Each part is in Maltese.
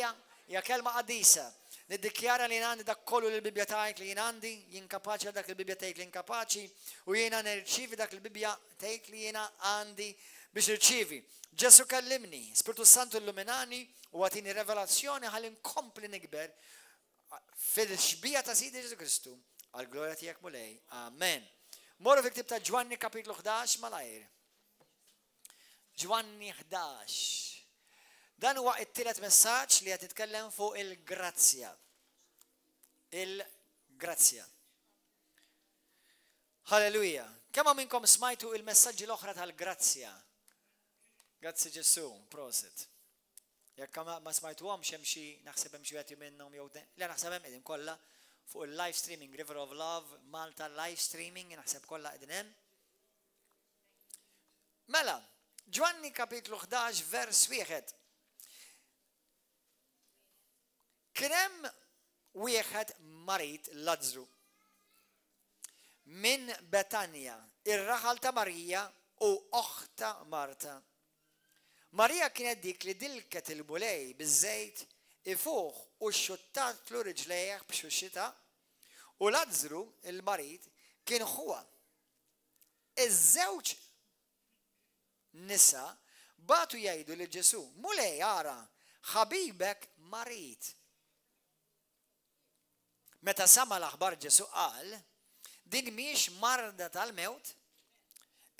ħajja, hija kelma qaddisa. Niddikjara li jien għandi dak kollu li l-Bibbja tgħid li jien għandi, jien kapaċi għal dak li l-Bibbja tgħid li jien kapaċi, u jiena nirċievi dak li l-Bibbja tgħid li jiena għandi biex nirċievi. Ġesù kellimni, Spirtu Santu illuminani u għatini revelazzjoni ħalli nkompli nikber fil-xbija ta' Sidi Ġesù Kristu għal-glorja tiegħek Mulej. Amen. Morru fil-ktib ta' Ġwanni kapitlu 11 malajr. Ġwanni 11. Dan huwa it-tielet messaġġ li qed nitkellem fuq il-grazzja. Il-grazzja. Halleluja. Kemm minnkom smajtu il-messaġġi l-oħra tal-grazzja? Grazzi Ġesu, prosit. Jekk ma smajtuhomx hemm xi naħseb hemm xi wieħed minnhom jew le naħseb hemm qegħdin kollha fuq il-live streaming River of Love Malta live streaming naħseb kollha qegħdin hemm. Mela, Ġwanni kapitlu 11 vers 1. Kien hemm wieħed marid Lazzru minn Betanja, ir-raħal ta' Marija u oħta Marta. Marija kienet dik li dilket il-Mulej biż-żejt ifuħ u xxuttatlu riġlejh b'xuxitha, u Lazzru, il-marid, kien ħuha. Iż-żewġ nisa bagħtu jgħidu lil Ġesù, Mulej, ara, ħabibek marid. Meta sama l-aħbar Ġesù qal, din mhijiex marda tal-mewt,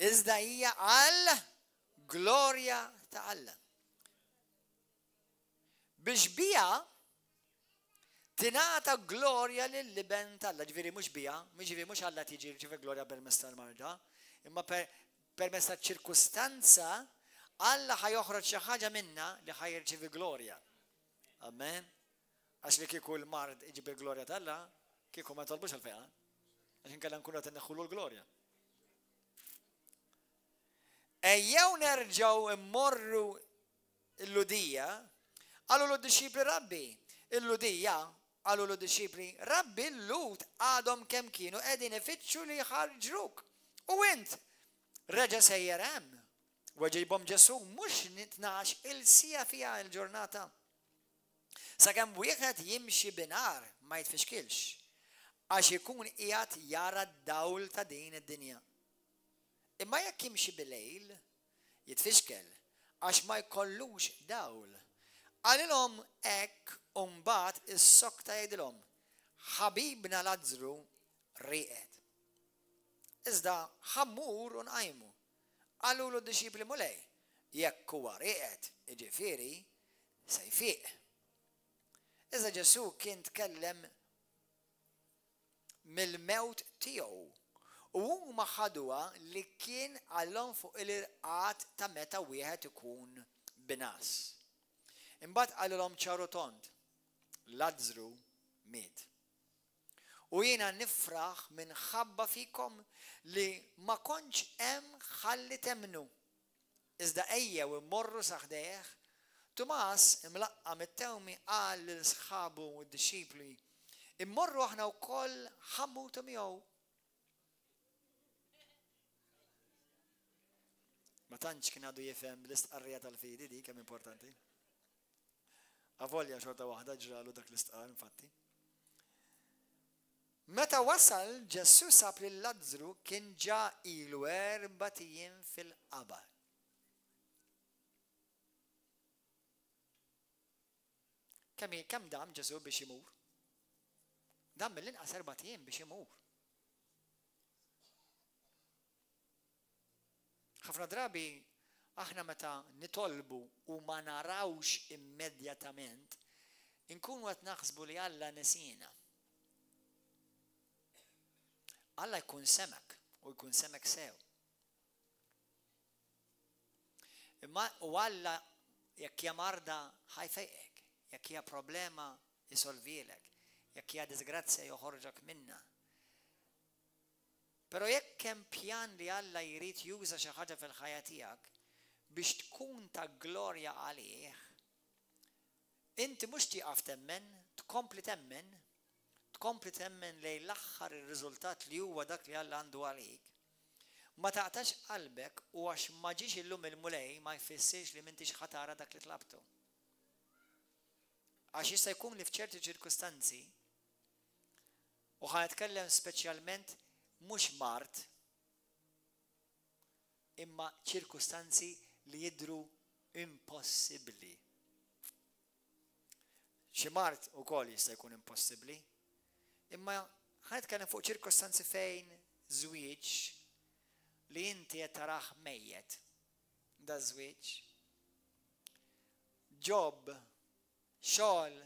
iżda hija għal glorja ta' Alla. Biex biha tingħata glorja lill-Iben t'Alla. Ġifieri mhux biha, ġifieri mhux Alla tiġi jirċievi glorja permezz tal-marda, imma permezz taċ-ċirkustanza Alla ħa joħroġ xi ħaġa minna li ħa jirċievi glorja. Amen. Għax li kieku l-mard iġib il-glorja t'Alla, kieku ma tolbux għal-fejqan. Għax inkella nkunu qed inneħħulu l-glorja. Ejjew nerġgħu immorru Il-Lhudija, qalulu d-dixxipli Rabbi, il-Lhudija, qalulu d-dixxipli, Rabbi, l-Lhud għadhom kemm kienu qegħdin ifittxu li jħarġruk, u int reġa' sejjer hemm? Weġibhom Ġesù, Mhux 12-il siegħa fiha l-ġurnata? Sakemm wieħed jimxi binhar ma jitfixkilx, għax ikun qiegħed jara d-dawl ta' din id-dinja. Imma jekk jimxi bilejl, jitfixkel, għax ma jkollux dawl. Qalilhom hekk u mbagħad issokta jgħidilhom, Ħabibna Lazzru rieqed. Iżda ħa mmur u nqajmu. Qalulu d-dixxipli, Mulej, jekk huwa rieqed, jiġifieri se jfiq. Iżda Ġesù kien tkellem mill-mewt tiegħu, u huma ħaduha li kien qalhom fuq il-irqad ta' meta wieħed ikun bingħas. Imbagħad qalilhom ċar u tond, Lazzru miet. U jiena nifraħ minħabba fikom li ma kontx hemm ħalli temmnu. Iżda ejjew immorru sa ħdejh. Tumas, imlaqqam it-Tewmi, qal lil sħabu d-dixxipli, Immorru aħna wkoll ħa mmutu miegħu. Ma tantx kien għadu jifhem l-istqarrija tal-fidi di kemm importanti. Avolja xorta waħda ġralu dak l-istqar infatti. Meta wasal, Ġesù sab lil Lazzru kien ġa ilu erbat ijiem fil-qabar. Kemm kemm dam Ġesù biex imur? Dam mill-inqas erbat ijiem biex imur. Ħafna drabi aħna meta nitolbu u ma narawx immedjatament, inkunu qed naħsbu li Alla nesiena. Alla jkun semek u jkun semek sew. Imma u Alla jekk hija marda ħajfejqek, jekk hija problema jisolvilek, jekk hija disgrazzja joħorġok minna. Però jekk hemm pjan li Alla jrid juża xi ħaġa fil-ħajja tiegħek biex tkun ta' glorja għalih, inti mhux tieqaf temmen, tkompli temmen, tkompli temmen lejn l-aħħar ir-riżultat li huwa dak li Alla għandu għalik. Ma taqtax qalbek u għax ma ġiex illum il-Mulej ma jfissirx li m'intix ħa tara dak li tlabtu. Għax jista' jkun li f'ċerti ċirkustanzi, u ħa nitkellem speċjalment mhux mard, imma ċirkustanzi li jidhru impossibbli. Xi mard ukoll jista' jkun impossibbli, imma ħa nitkellem fuq ċirkostanzi fejn żwieġ li inti qed tarah mejjet. Da żwieġ. Job, xogħol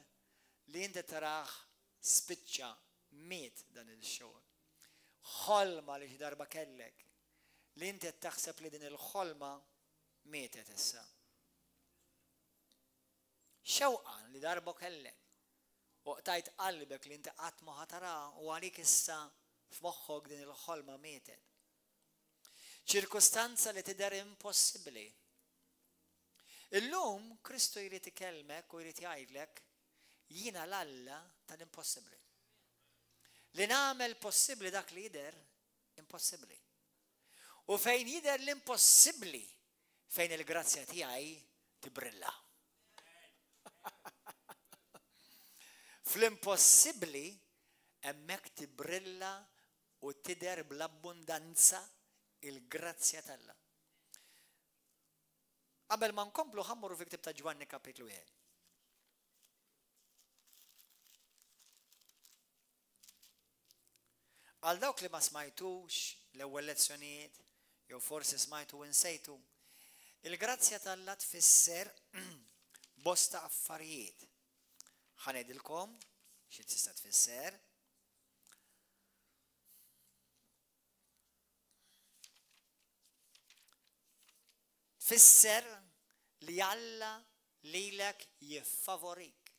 li inti tarah spiċċa miet dan il-xogħol. Ħolma li xi darba kellek li inti qed taħseb li din il-ħolma mietet issa. Xewqa li darba kellek u qtajt qalbek li inti qatt ma ħa taraha u għalik issa f'moħħok din il-ħolma mietet. Ċirkustanza li tidher impossibbli. Illum Kristu jrid ikellmek u jrid jgħidlek jiena l-Alla tal-impossibbli. Li nagħmel possibbli dak li jidher impossibbli. U fejn jidher l-impossibbli, fejn il-grazzja tiegħi tibrilla. Fl-impossibbli hemmhekk tibrilla u tidher bl-abbundanza il-grazzja t'Alla. Qabel ma nkomplu ħammuru fi ktib ta' Ġwanni kapitlu 1. Għal dawk li ma smajtux l-ewwel lezzjonijiet, jew forsi smajtu u nsejtu, il-grazzja t'Alla tfisser bosta affarijiet. Ħa ngħidilkom xi tista' tfisser. Tfisser li Alla lilek jiffavorik.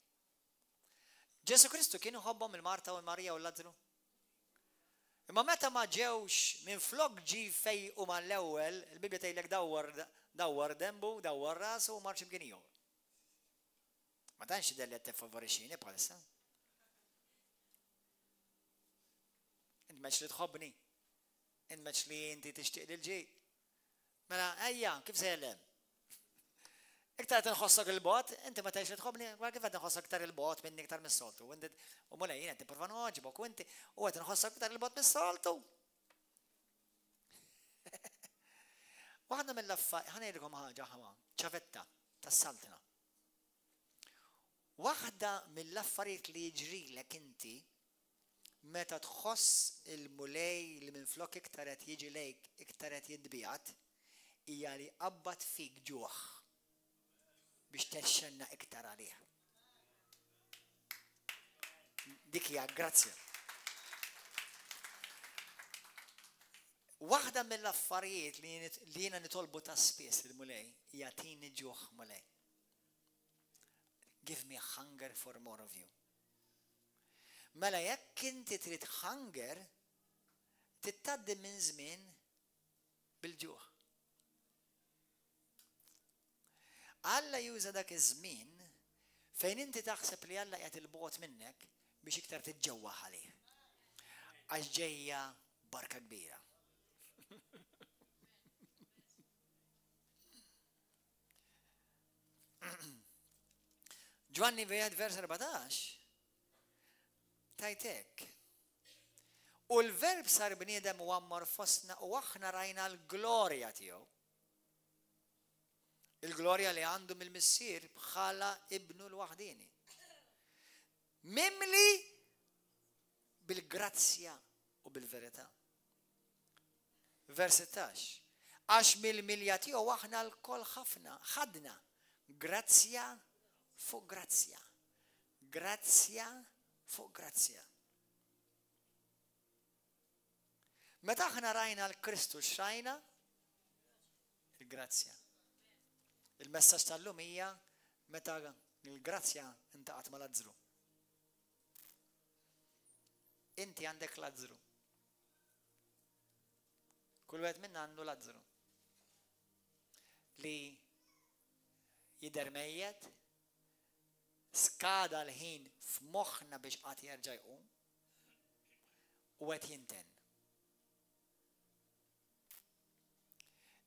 Ġesù Kristu kien iħobbhom il-Marta u l-Marija u l-Lazzru. Imma meta ma ġewx minflok ġie fejqu mal-ewwel, il-Bibbja tgħidlek dawwar dawwar denbu, dawwar rasu u mar x'imkien ieħor. Ma tantx jidher li qed tiffavorixxini bħalissa. Int m'għedtx li tħobbni. Int m'għedtx li inti tixtieq li l-ġid. Mela, ejja, kif se jellem? Iktar qed inħossok il-bogħod, inti ma tgħidx li tħobbni, ma kif qed inħossok iktar il-bogħod minni iktar mis-soltu. Inti u mulej jien qed nipprova nogħġbok u inti u qed inħossok iktar il-bogħod mis-soltu. Waħda mill-affarijiet, ħa ngħidilkom ħaġa ħama, ċavetta tas-saltna. Waħda mill-affarijiet li jiġrilek inti Meta tħoss il-Mulej li minflok iktar qed jiġi lejk iktar qed jitbiegħed, hija li jqabbad fik ġuħ biex texxennaq iktar għalih. Dik hija grazzja. Waħda mill-affarijiet li jiena nitolbu ta' spiss il-Mulej hija tini ġuħ Mulej. Give me a hunger for more of you. Mela jekk inti trid hunger, trid tgħaddi minn żmien bil-ġuħ. Alla juża dak iż-żmien fejn inti taħseb li Alla qiegħed il-bogħod minnek biex iktar tiġġewwaħ għalih. Għax ġejja barka kbira. Ġwanni 1 vers 14 tajt hekk. U l-verb sar bniedem u għammar fostna u aħna rajna l-glorja tiegħu. Il-glorja li għandu mill-missier bħala ibnu l-waħdini. Mimli bil-grazzja u bil-verità. Vers 16. Għax mill-milja tiegħu aħna lkoll ħafna ħadna grazzja fuq grazzja. Grazzja fuq grazzja. Meta aħna rajna l-Kristu x'rajna? Il-grazzja. Il-messaġġ tal-lum hija meta l-grazzja intaqat ma' Lazzru. Inti għandek Lazzru. Kull wieħed minna għandu Lazzru. Li jidher mejjet, skada l-ħin f'moħħna biex qatt jerġa' jqum u qed jinten.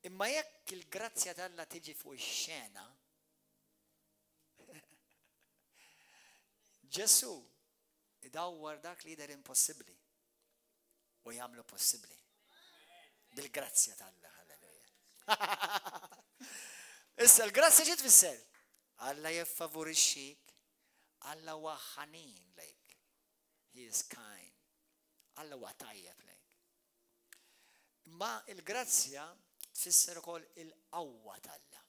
Imma jekk il-grazzja t'Alla tiġi fuq ix-xena, Ġesù idawwar dak li jidher impossibbli u jagħmlu possibbli. Bil-grazzja t'Alla, halleluja. Issa l-grazzja xi tfisser? Alla jiffavorixxik, Alla huwa ħanin lejk. He is kind. Alla huwa tajjeb lejk. Imma il-grazzja tfisser ukoll il-qawwa t'Alla.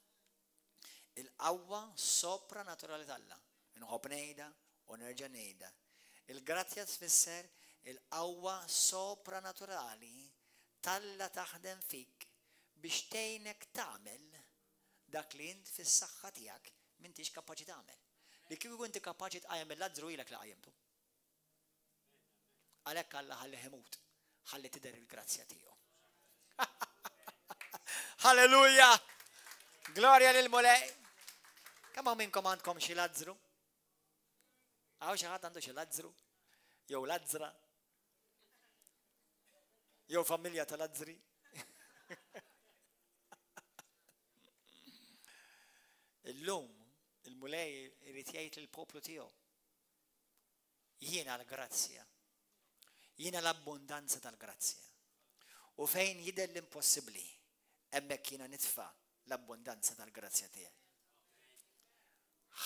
Il-qawwa sopranaturali t'Alla. Inħobb ngħidha u nerġa' ngħidha. Il-grazzja tfisser il-qawwa sopranaturali t'Alla taħdem fik biex tgħinek tagħmel dak li int fis-saħħa tiegħek m'intix kapaċi tagħmel. Li kieku inti kapaċi tqajjem il-Lazzru ilek li qajjimtu. Għalhekk Alla ħallih imut, ħalli tidher il-grazzja tiegħu. Halleluja! Glorja lil Mulej! Kemm hawn minnkom għandkom xi Lazzru? Hawn xi ħadd għandu xi Lazzru? Jew Lazzra? Jew familja ta' Lazzri? Illum il-Mulej irid jgħid lill-poplu tiegħu. Jiena l-grazzja. Jiena l-abbundanza tal-grazzja. U fejn jidher l-impossibbli, hemmhekk jiena nitfa' l-abbundanza tal-grazzja tiegħi.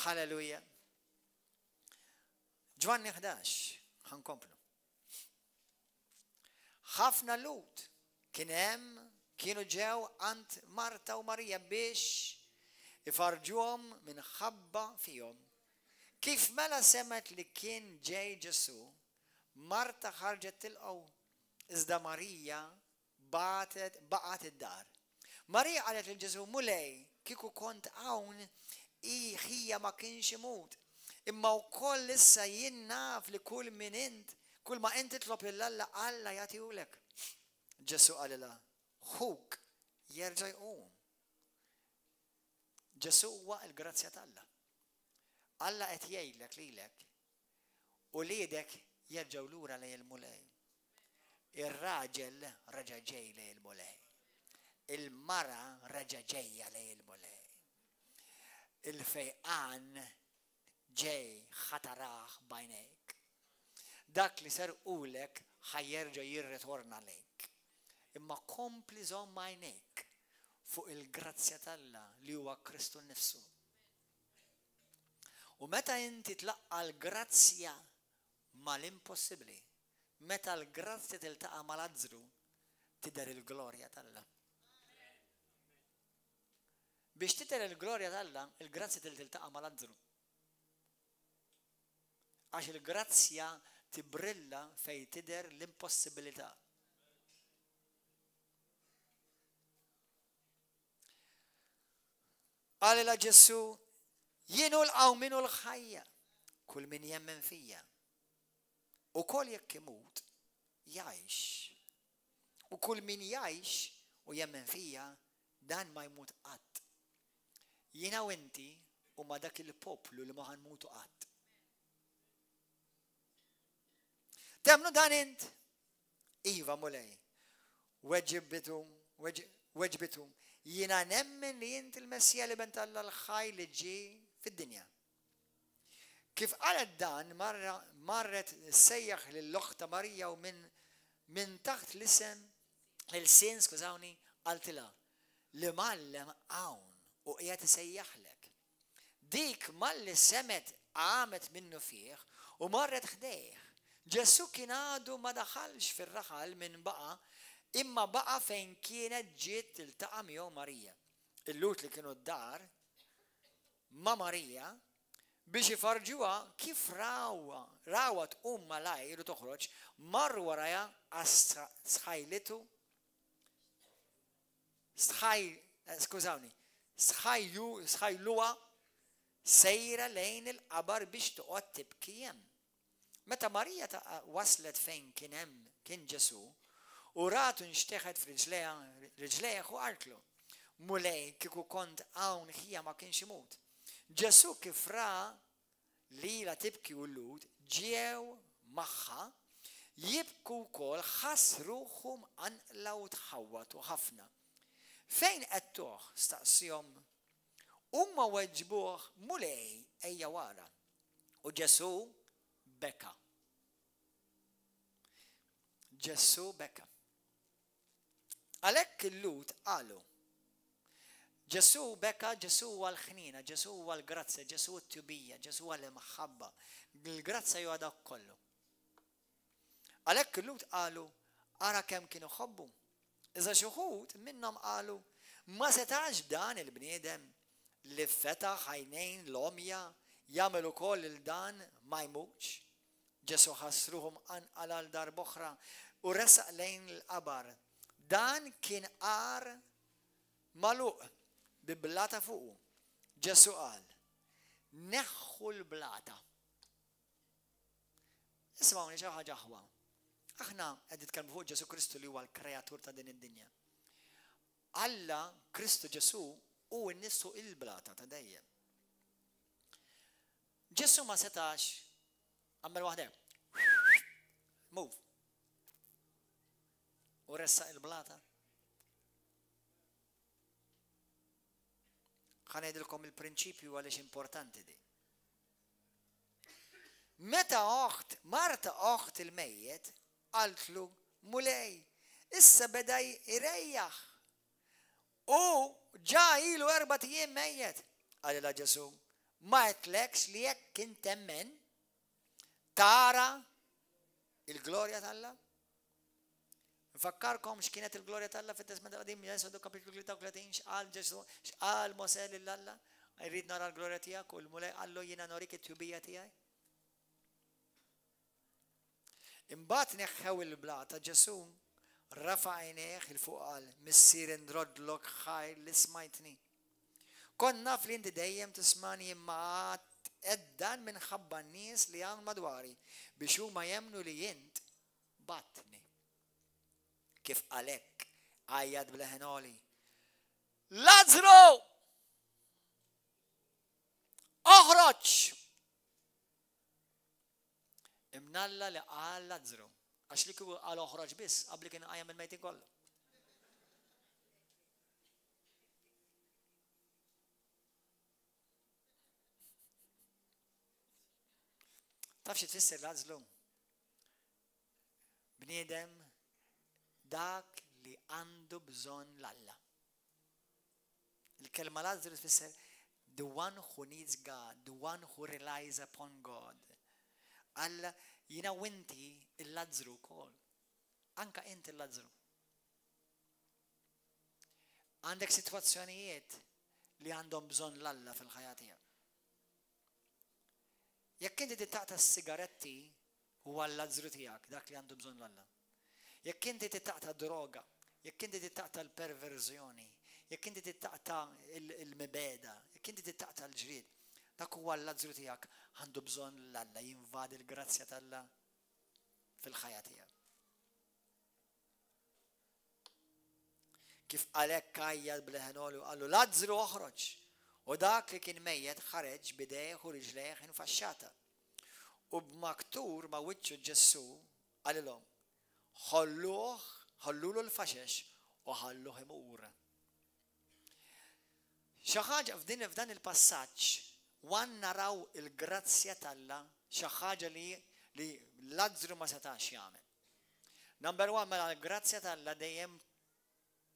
Halleluja. Ġwanni 11, ħankomplu. Ħafna Lhud kien hemm kienu ġew għand Marta u Marija biex ifarrġuhom minħabba fihom. Kif mela semgħet li kien ġej Ġesù, Marta ħarġet tilqgħu, iżda Marija bagħtet baqgħet id-dar. Marija qalet lil Ġesù, Mulej, kieku kont hawn, hi ħija ma kienx imut. Imma wkoll issa jien naf li kull min int, kull ma int titlob lil Alla, Alla jagħtihulek. Ġesù qalilha, Ħuk jerġa' jqum. Ġesù huwa l-grazzja t'Alla. Alla qed jgħidlek lilek, uliedek jerġgħu lura lejn il-Mulej. Ir-raġel reġa' ġej lejn il-Mulej. Il-mara reġa' ġejja lejn il-Mulej. Il-fejqan ġej ħa tarah b'għajnejk. Dak li serqulek ħa jerġa' jirritorna lejk. Imma kompli żomm għajnejk fuq il-grazzja t'Alla li huwa Kristu nnifsu. U meta inti tlaqqa' l-grazzja mal-impossibbli, meta l-grazzja tiltaqa' ma' Lazzru, tidher il-glorja t'Alla. Biex tidher il-glorja t'Alla, il-grazzja trid tiltaqa' ma' Lazzru. Għax il-grazzja tibrilla fejn tidher l-impossibilità. Qalilha Ġesù, Jien hu l-qawmien u l-ħajja, kull min jemmen fija, ukoll jekk imut, jgħix. U kull min jgħix u jemmen fija, dan ma jmut qatt. Jiena u inti huma dak il-poplu li ma ħa nmutu qatt. Temmnu dan int? Iva, Mulej. Weġibitu, weġbitu, jiena nemmen li int il-Messija l-Iben t'Alla l-ħaj li ġie fid-dinja. Kif qalet dan, marret ssejjaħ lil oħtha Marija u minn minn taħt l-isem, l-ilsien, skużawni, qaltilha, L-Imgħallem hawn u qiegħed isejjaħlek. Dik malli semgħet qamet minnufih u marret ħdejh. Ġesù kien għadu ma daħalx fir-raħal minn baqa' imma baqa' fejn kienet ġiet tiltaqa' miegħu Marija. Il-Lhud li kienu d-dar ma' Marija biex ifarrġuha kif rawha rawha tqum malajr u toħroġ, marru warajha għax sħajlitu Stħaj, skużawni, stħajju, stħajluha sejra lejn il-qabar biex toqgħod tibki hemm. Meta Marija ta' waslet fejn kien hemm kien Ġesù, u ratu nxteħet f'riġlejha riġlejh u qaltlu, Mulej, kieku kont hawn ħija ma kienx imut. Ġesù kif ra lilha tibki u l-Lhud ġew magħha jibku wkoll ħass ruħu mqanqla u tħawwad u ħafna. Fejn qegħdtuh? staqsiehom. Huma weġbuh, Mulej, ejja wara. U Ġesù beka. Ġesù beka. Għalhekk il-Lhud qalu, Ġesù beka, Ġesù huwa l-ħniena, Ġesù huwa l-grazzja, Ġesù t-tjubija, Ġesù huwa l-imħabba. Il-grazzja huwa dak kollu. Għalhekk il-Lhud qalu, ara kemm kienu ħobbu. Iżda xi wħud minnhom qalu, ma setax dan il-bniedem li fetaħ għajnejn l-għomja jagħmel ukoll lil dan ma jmutx? Ġesù ħass ruħu mqanqal għal darb'oħra u resaq lejn l-qabar. Dan kien għar magħluq bi blata fuqu. Ġesù qal, Neħħu l-blata. Isimgħuni xi ħaġa aħwa. Aħna qed nitkellmu fuq Ġesù Kristu li huwa l-kreatur ta' din id-dinja. Alla, Kristu Ġesù, hu nnifsu il-blata ta' dejjem. Ġesù ma setax għamel waħda. Move. U ressaq il-blata. Ħa ngħidilkom il-prinċipju għaliex importanti di. Meta oħt, Marta oħt il-mejjet, qaltlu, Mulej, issa beda jrejjaħ. U ġa ilu erbat ijiem mejjet. Qalilha Ġesù, ma għedtlekx li jekk int temmen, tara il-glorja t'Alla? Nfakkarkom x'kienet il-glorja t'Alla fit-Testment il-Qadim, Esodu kapitlu 33, x'qal Ġesù, x'qal Mosè lil Alla, irrid nara l-glorja tiegħek u l-Mulej qallu jiena norik it-tjubija tiegħi. Imbagħad neħħew il-blata Ġesù rafa' għajnejh 'il fuq qal, Missier inroddlok ħajr li smajtni. Kont naf li inti dejjem tismagħni imma għedt dan minħabba n-nies li hawn madwari biex huma jemmnu li int Bgħattni. Kif qal hekk, għajjat b'leħen għoli, Lazzru! Oħroġ! Imnalla li qal Lazzru, għax li kieku qal oħroġ biss, qabli kien qajjem il-mejtin kollha. Taf xi tfisser Lazzru? Bniedem dak li għandu bżonn l-Alla. Il-kelma Lazzru tfisser the one who needs God, the one who relies upon God. Alla jiena u inti il-Lazzru wkoll. Anka inti il-Lazzru. Għandek sitwazzjonijiet li għandhom bżonn l-Alla fil-ħajja tiegħek. Jekk inti titaqta' s-sigaretti, huwa l-Lazzru tiegħek, dak li għandu bżonn l-Alla. Jekk inti titaqta' droga, jekk inti titaqta' l-perverżjoni, jekk inti titaqta' l-mibegħda, jekk inti titaqta' l-ġlied, dak huwa l-Lazzru tiegħek għandu bżonn l-Alla jinvadi l-grazzja t'Alla fil-ħajja tiegħek. Kif qal hekk għajjat b'leħen għoli u qallu, Lazzru oħroġ! U dak li kien mejjet ħareġ b'idejh u riġlejh infaxxata. U b'maktur ma' wiċċu Ġesù qalilhom, Ħolluh, ħollulu l-faxex u ħalluh imur. Xi ħaġa f'din f'dan il-passaġġ wan naraw il-grazzja t'Alla xi ħaġa li li Lazzru ma setax jagħmel. Number one, mela l-grazzja t'Alla dejjem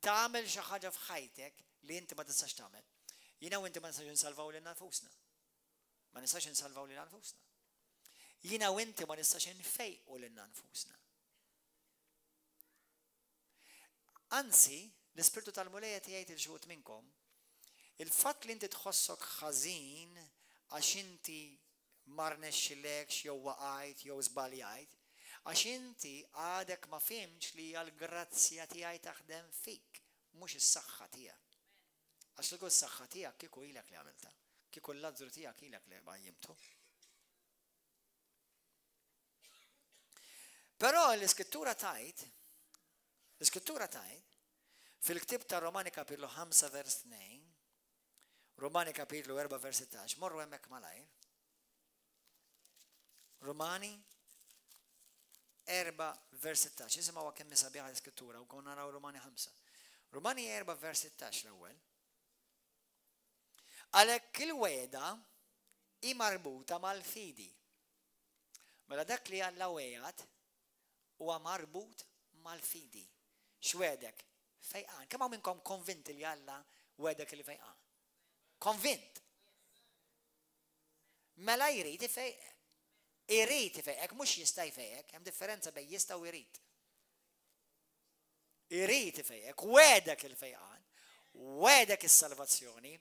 tagħmel xi ħaġa f'ħajtek li inti ma tistax tagħmel. Jiena u inti ma nistax insalvaw lilna nfusna. Ma nistax insalvaw lilna nfusna. Jiena u inti ma nistax infejqu lilna nfusna. Anzi, l-Ispirtu tal-Mulej qed jgħid il xi minnkom, il-fatt li inti tħossok ħażin għax inti ma rnexxilekx jew waqajt jew żbaljajt, għax inti għadek ma fhimtx li hija l-grazzja tiegħi taħdem fik, mhux is-saħħa tiegħek. Għax kieku s-saħħa tiegħek kieku ilek li għamiltha. Kieku l-Lazzru tiegħek ilek li qajjimtu. Però l-Iskrittura tgħid, l-Iskrittura tgħid, fil-ktieb ta' Romani kapitlu 5 vers 2, Romani kapitlu 4 vers 16, morru hemmhekk malajr. Romani 4 vers 16, isimgħu kemm sabiħa l-Iskrittura u konna naraw Romani 5. Romani 4 vers 16 l-ewwel. Għalhekk il-wegħda hi marbuta mal-fidi. Mela dak li Alla wegħed huwa marbut mal-fidi. X'wegħdek? Fejqan. Kemm hawn minnkom konvinti li Alla wegħdek li fejqan? Konvint. Mela jrid ifejqek. Irid ifejqek, mhux jista' jfejqek, hemm differenza bejn jista' u jrid. Irid ifejqek, wegħdek il-fejqan, wegħdek is-salvazzjoni,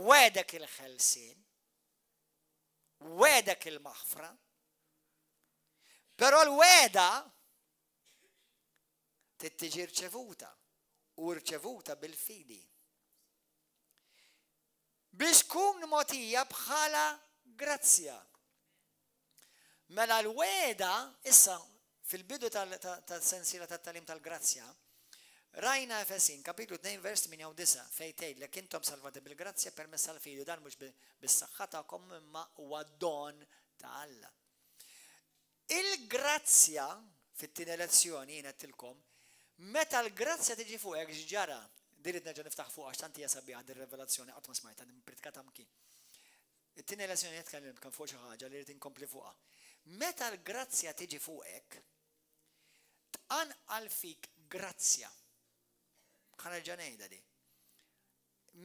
wegħdek il-ħelsien, wegħdek il-maħfra. Però l-wegħda trid tiġi rċevuta u rċevuta bil-fidi. Biex tkun mogħtija bħala grazzja. Mela l-wegħda issa fil-bidu tal-sensiela tat-tagħlim tal-grazzja, rajna Efesin kapitlu 2 vers 8 u 9 fejn tgħidlek intom salvati bil-grazzja permezz tal-fidi dan mhux bis-saħħa tagħkom imma huwa don ta' Alla. Il-grazzja fit-tieni lezzjoni jien għedtilkom, meta l-grazzja tiġi fuqek x'ġara? Din irrid nerġa' niftaħ fuqha għax tant hija sabiħa din revelazzjoni qatt ma smajtha din pritkata mkien. It-tieni lezzjoni qed tkellimtkom fuq xi ħaġa li rrid inkompli fuqha. Meta l-grazzja tiġi fuqek, tqanqal fik grazzja. Ħa nerġa' ngħidha di.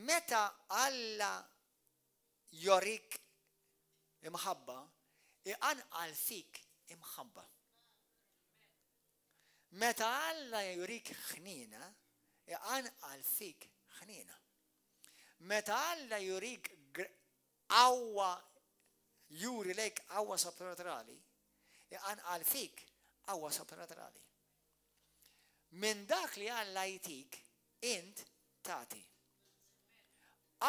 Meta Alla jorik imħabba, iqanqal fik imħabba. Meta Alla jurik ħniena, iqanqal fik ħniena. Meta Alla jurik qawwa juri lejk qawwa sopranaturali, iqanqal fik qawwa sopranaturali. Minn dak li Alla jtik, int tagħti.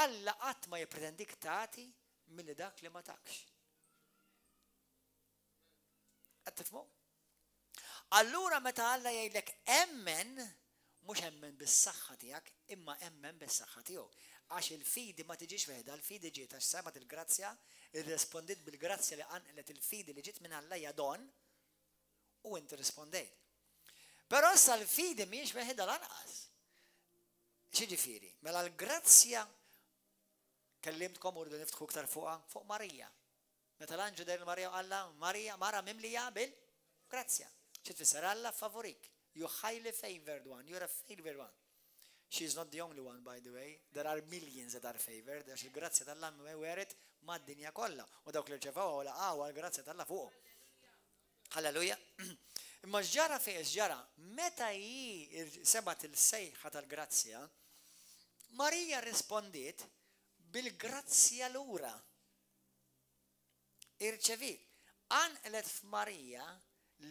Alla qatt ma jippretendik tagħti milli dak li ma takx. Qed tifhmu? Allura meta Alla jgħidlek emmen, mhux emmen bis-saħħa tiegħek, imma emmen bis-saħħa tiegħu. Għax il-fidi ma tiġix weħda, il-fidi ġiet għax semgħet il-grazzja, irrespondiet bil-grazzja li qanqlet il-fidi li ġiet minn Alla hija don, u inti rispondejt. Però issa l-fidi mhijiex weħidha lanqas. X'jiġifieri? Mela l-grazzja kellimtkom u rridu niftħu iktar fuqha fuq Marija. Meta l-anġlu deher lil Marija u qallha, Marija, mara mimlija bil-grazzja. Xi tfisser Alla favorik? You highly favored one, you're a favored one. She is not the only one, by the way. There are millions that are favored, għax il-grazzja t'Alla weret mad-dinja kollha. U dawk li rċevewha u laqgħuha l-grazzja t'Alla fuqhom. Halleluja. Imma x'ġara fejn x'ġara? Meta hi semgħet il-sejħa tal-grazzja, Marija rrispondiet bil-grazzja lura. Irċeviet. Qanqlet f'Marija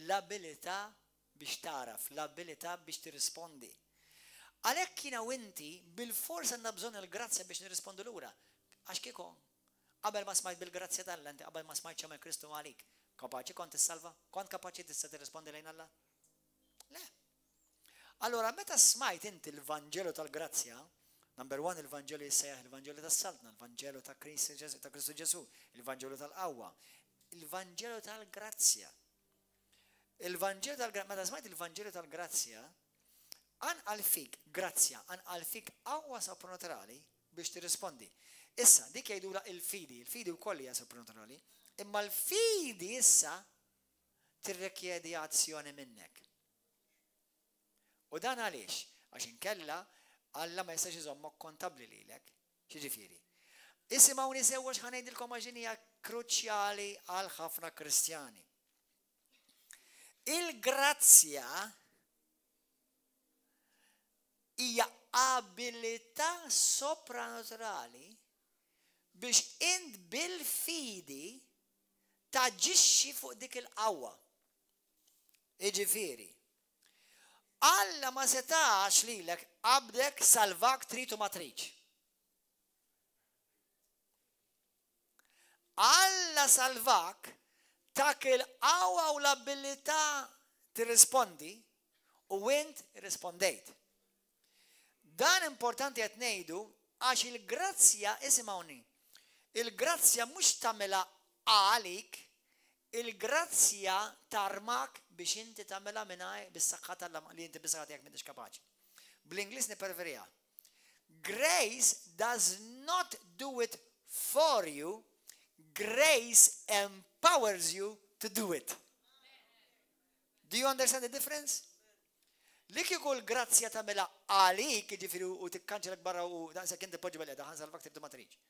l-abilità biex tagħraf, l-abilità biex tirrispondi. Għalhekk jiena u inti bilfors għandna bżonn il-grazzja biex nirrispondu lura. Għax kieku qabel ma smajt bil-grazzja t'Alla, inti qabel ma smajt x'għamel Kristu għalik, kapaċi kont tissalva? Kont kapaċi tista' tirrispondi lejn Alla? Le. Allura meta smajt inti l-Vanġelu tal-grazzja, number one il-Vanġelu jissejjaħ il-Vanġelu tas-Saltna, il-Vanġelu ta' Kristu Ġesù, il-Vanġelu tal-qawwa, il-Vanġelu tal-grazzja. Il-Vanġelu tal-grazzja, meta smajt il-Vanġelu tal-grazzja, anqal fik grazzja, anqal fik qawwa sopranaturali biex tirrispondi. Issa, dik jgħidula il-fidi, il-fidi wkoll hija sopranaturali, imma l-fidi issa tirrikjedi azzjoni minnek. U dan għaliex? Għax inkella Alla ma jistax iżommok kontabbli lilek. X'jiġifieri? Isimgħuni sewwa x'ħa ngħidilkom għax din hija kruċjali għal ħafna Kristjani. Il-grazzja hija abilità sopranaturali biex int bil-fidi taġixxi fuq dik il-qawwa. Jiġifieri, Alla ma setax lilek qabdek, salvak trid u ma tridx. Alla salvak tak il-qawwa u l-abilità tirrispondi u int irrispondejt. Dan importanti qed ngħidu għax il-grazzja isimgħuni. Il-grazzja mhux tagħmilha għalik, Il-grazzja tarmak biex inti tagħmilha mingħajr bis-saħħa t'Alla li inti bis-saħħa tiegħek m'intix kapaċi. Bl-Ingliż nippreferiha. Grace does not do it for you, grace empowers you to to do it. Do you understand the difference? Li kieku l-grazzja tagħmilha għalik, jiġifieri u tikkanċelek barra u daqshekk inti poġġi bil-qeda ħa nsalvak trid ma tridx.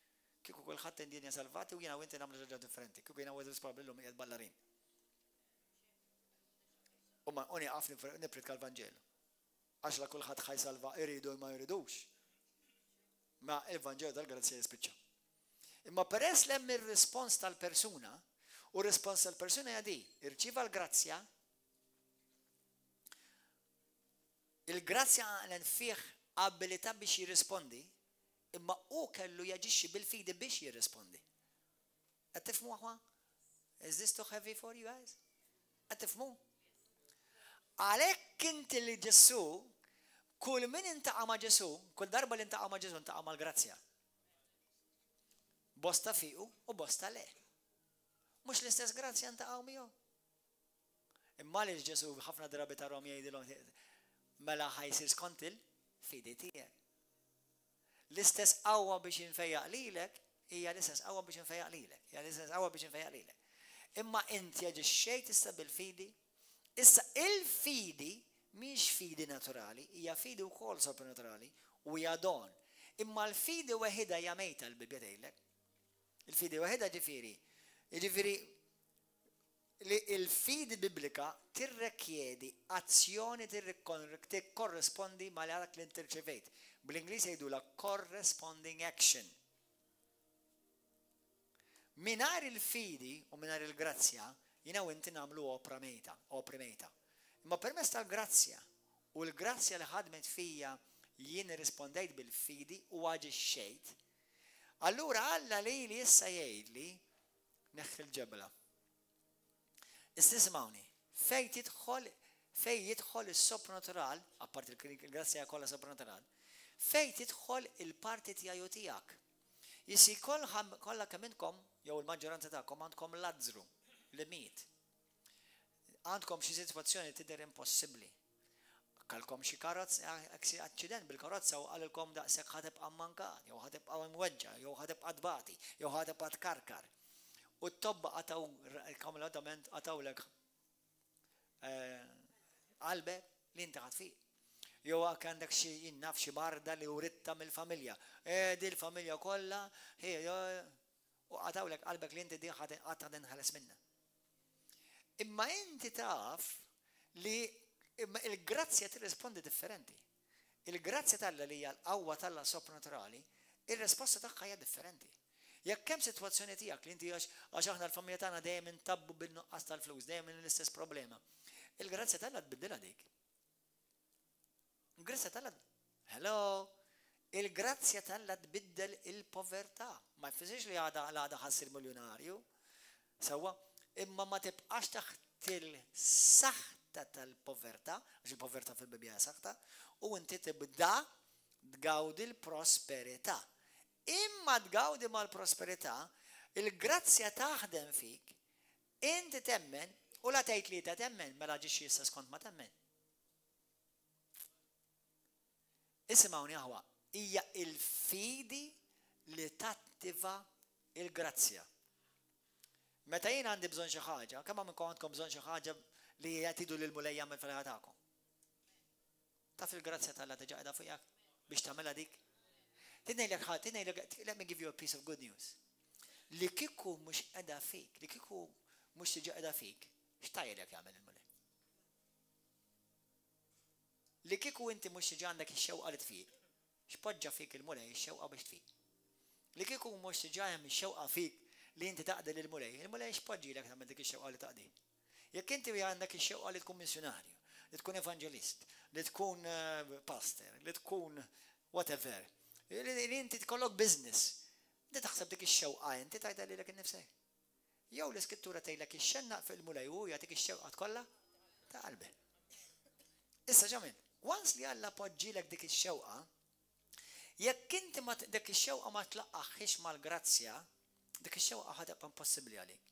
Kieku kulħadd indinja salvati u jiena u inti nagħmlu ħaġa differenti. Kieku jiena u probabbli llum qiegħed ballarin. U ma u nieqaf nippritka l-Vanġelu. Għax la kulħadd ħa jsalva iridu ma jridux. Ma il-Vanġelu tal-grazzja jispiċċa. Imma peress li hemm ir-rispons tal-persuna, u r-rispons tal-persuna hija di, irċieva l-grazzja, il-grazzja għaqlen fih abilità biex jirrispondi, imma hu kellu jaġixxi bil-fidi biex jirrispondi. Qed tifhmu aħwa? Is this too heavy for you guys? Qed tifhmu? Għalhekk inti li Ġesù, kull min intaqa' ma' Ġesù, kull darba li intaqa' ma' Ġesù intaqa' mal-grazzja. Bosta fiqu u bosta le. Mhux l-istess grazzja ntaqgħu miegħu. Imma għaliex Ġesù ħafna drabi tarhom jgħidilhom mela ħajsir skont il-fidi tiegħek. L-istess qawwa biex infejjaq lilek hija l-istess qawwa biex infejjaq lilek. Hija l-istess qawwa biex infejjaq lilek. Imma inti aġixxejt issa bil-fidi. Issa il-fidi mhix fidi naturali, hija fidi wkoll sopranaturali u hija don. Imma l-fidi weħidha hija mejta l-Bibbja tgħidlek. Il-fidi weħidha ġifieri, jiġifieri li l-fidi biblika tirrekjedi azzjoni tikkorrispondi ma' dak li inti rċevejt. Bl-Ingliż jgħidulha corresponding action. Mingħajr il-fidi u mingħajr il-grazzja, jiena u inti nagħmlu opra mejta, opri mejta. Imma permezz tal-grazzja u l-grazzja li ħadmet fija jien irrispondejt bil-fidi u aġixxejt, allura Alla lili issa jgħidli neħħi l-ġebla. Issa isimgħuni, fejn tidħol fejn jidħol is-sopranatural, apparti il-grazzja kollha sopranatural, fejn tidħol il-parti tiegħi u tiegħek. Jisi kollha kemm intkom jew il-maġġoranza tagħkom għandkom Lazzru li miet. Għandkom xi sitwazzjoni tidher impossibbli. Kalkom xi karozza, aċċident bil-karozza u qalilkom daqshekk ħa tibqa' mmankat, jew ħa tibqa' imweġġa', jew ħa tibqa' tbati, jew ħa tibqa' tkarkar. U t-tobba qatgħu kompletament qatgħulek eh, qalbek li inti ħadd fiq. Jew għandek xi jinnaf xi marda li uritta mill-familja. Eh, di l-familja kollha, u qatgħulek qalbek li inti di ħadd ħadd inħeles minnha. Imma inti taf li imma il-grazzja tirrispondi differenti. Il-grazzja t'Alla li hija l-qawwa t'Alla sopranaturali, ir-risposta tagħha hija differenti. Jekk hemm sitwazzjoni tiegħek li inti għax għax aħna l-familja tagħna dejjem intabbu bin-nuqqas tal-flus, dejjem l-istess problema. Il-grazzja t'Alla tbiddilha dik. Il-grazzja t'Alla Hello! Il-grazzja t'Alla tbiddel il-povertà. Ma jfissirx li għada l-għada ħassir miljonarju. Sewwa, imma ma tibqax taħt il-saħta tal-povertà, għax il-povertà fil-Bibbja hija saħta, u inti tibda tgawdi l-prosperità. Imma tgawdi mal-prosperità, il-grazzja taħdem fik, inti temmen, u la tgħid li ta temmen, mela aġixxi issa skont ma temmen. Isimgħuni aħwa, hija il-fidi li tattiva il-grazzja. Meta jien għandi bżonn xi ħaġa, kemm minnkom għandkom bżonn xi ħaġa li jgħatidu lil Mulej jagħmel fil-ħajja tagħkom? Taf il-grazzja t'Alla diġà qiegħda fuqek biex tagħmilha dik? Tinejlek ħadd, tinejlek, let me give you a piece of good news. Li kieku mhux qiegħda fik, li kieku mhux diġà qiegħda fik, x'tajlek jagħmel il-Mulej? Li kieku inti mhux diġà għandek ix-xewqa li tfiq, x'poġġa fik il-Mulej ix-xewqa biex tfiq? Li kieku mhux diġà hemm ix-xewqa fik li inti taqdi lill-Mulej, il-Mulej x'poġġilek tagħmel dik ix-xewqa li taqdi? Jekk inti għandek ix-xewqa li tkun missjunarju, li tkun evanġelist, li tkun eh, pastor, li tkun whatever, li inti tkollok business, inti taħseb dik ix-xewqa inti tajda lilek innifsek. Jew l-Iskrittura tgħidlek ixxennaq fuq il-Mulej u hu jagħtik ix-xewqat kollha ta' qalbek. Issa x'għamilt? Once li Alla poġġielek dik ix-xewqa, jekk inti ma dik ix-xewqa ma tlaqqaħħiex mal-grazzja, dik ix-xewqa ħa tibqa' impossibbli għalik.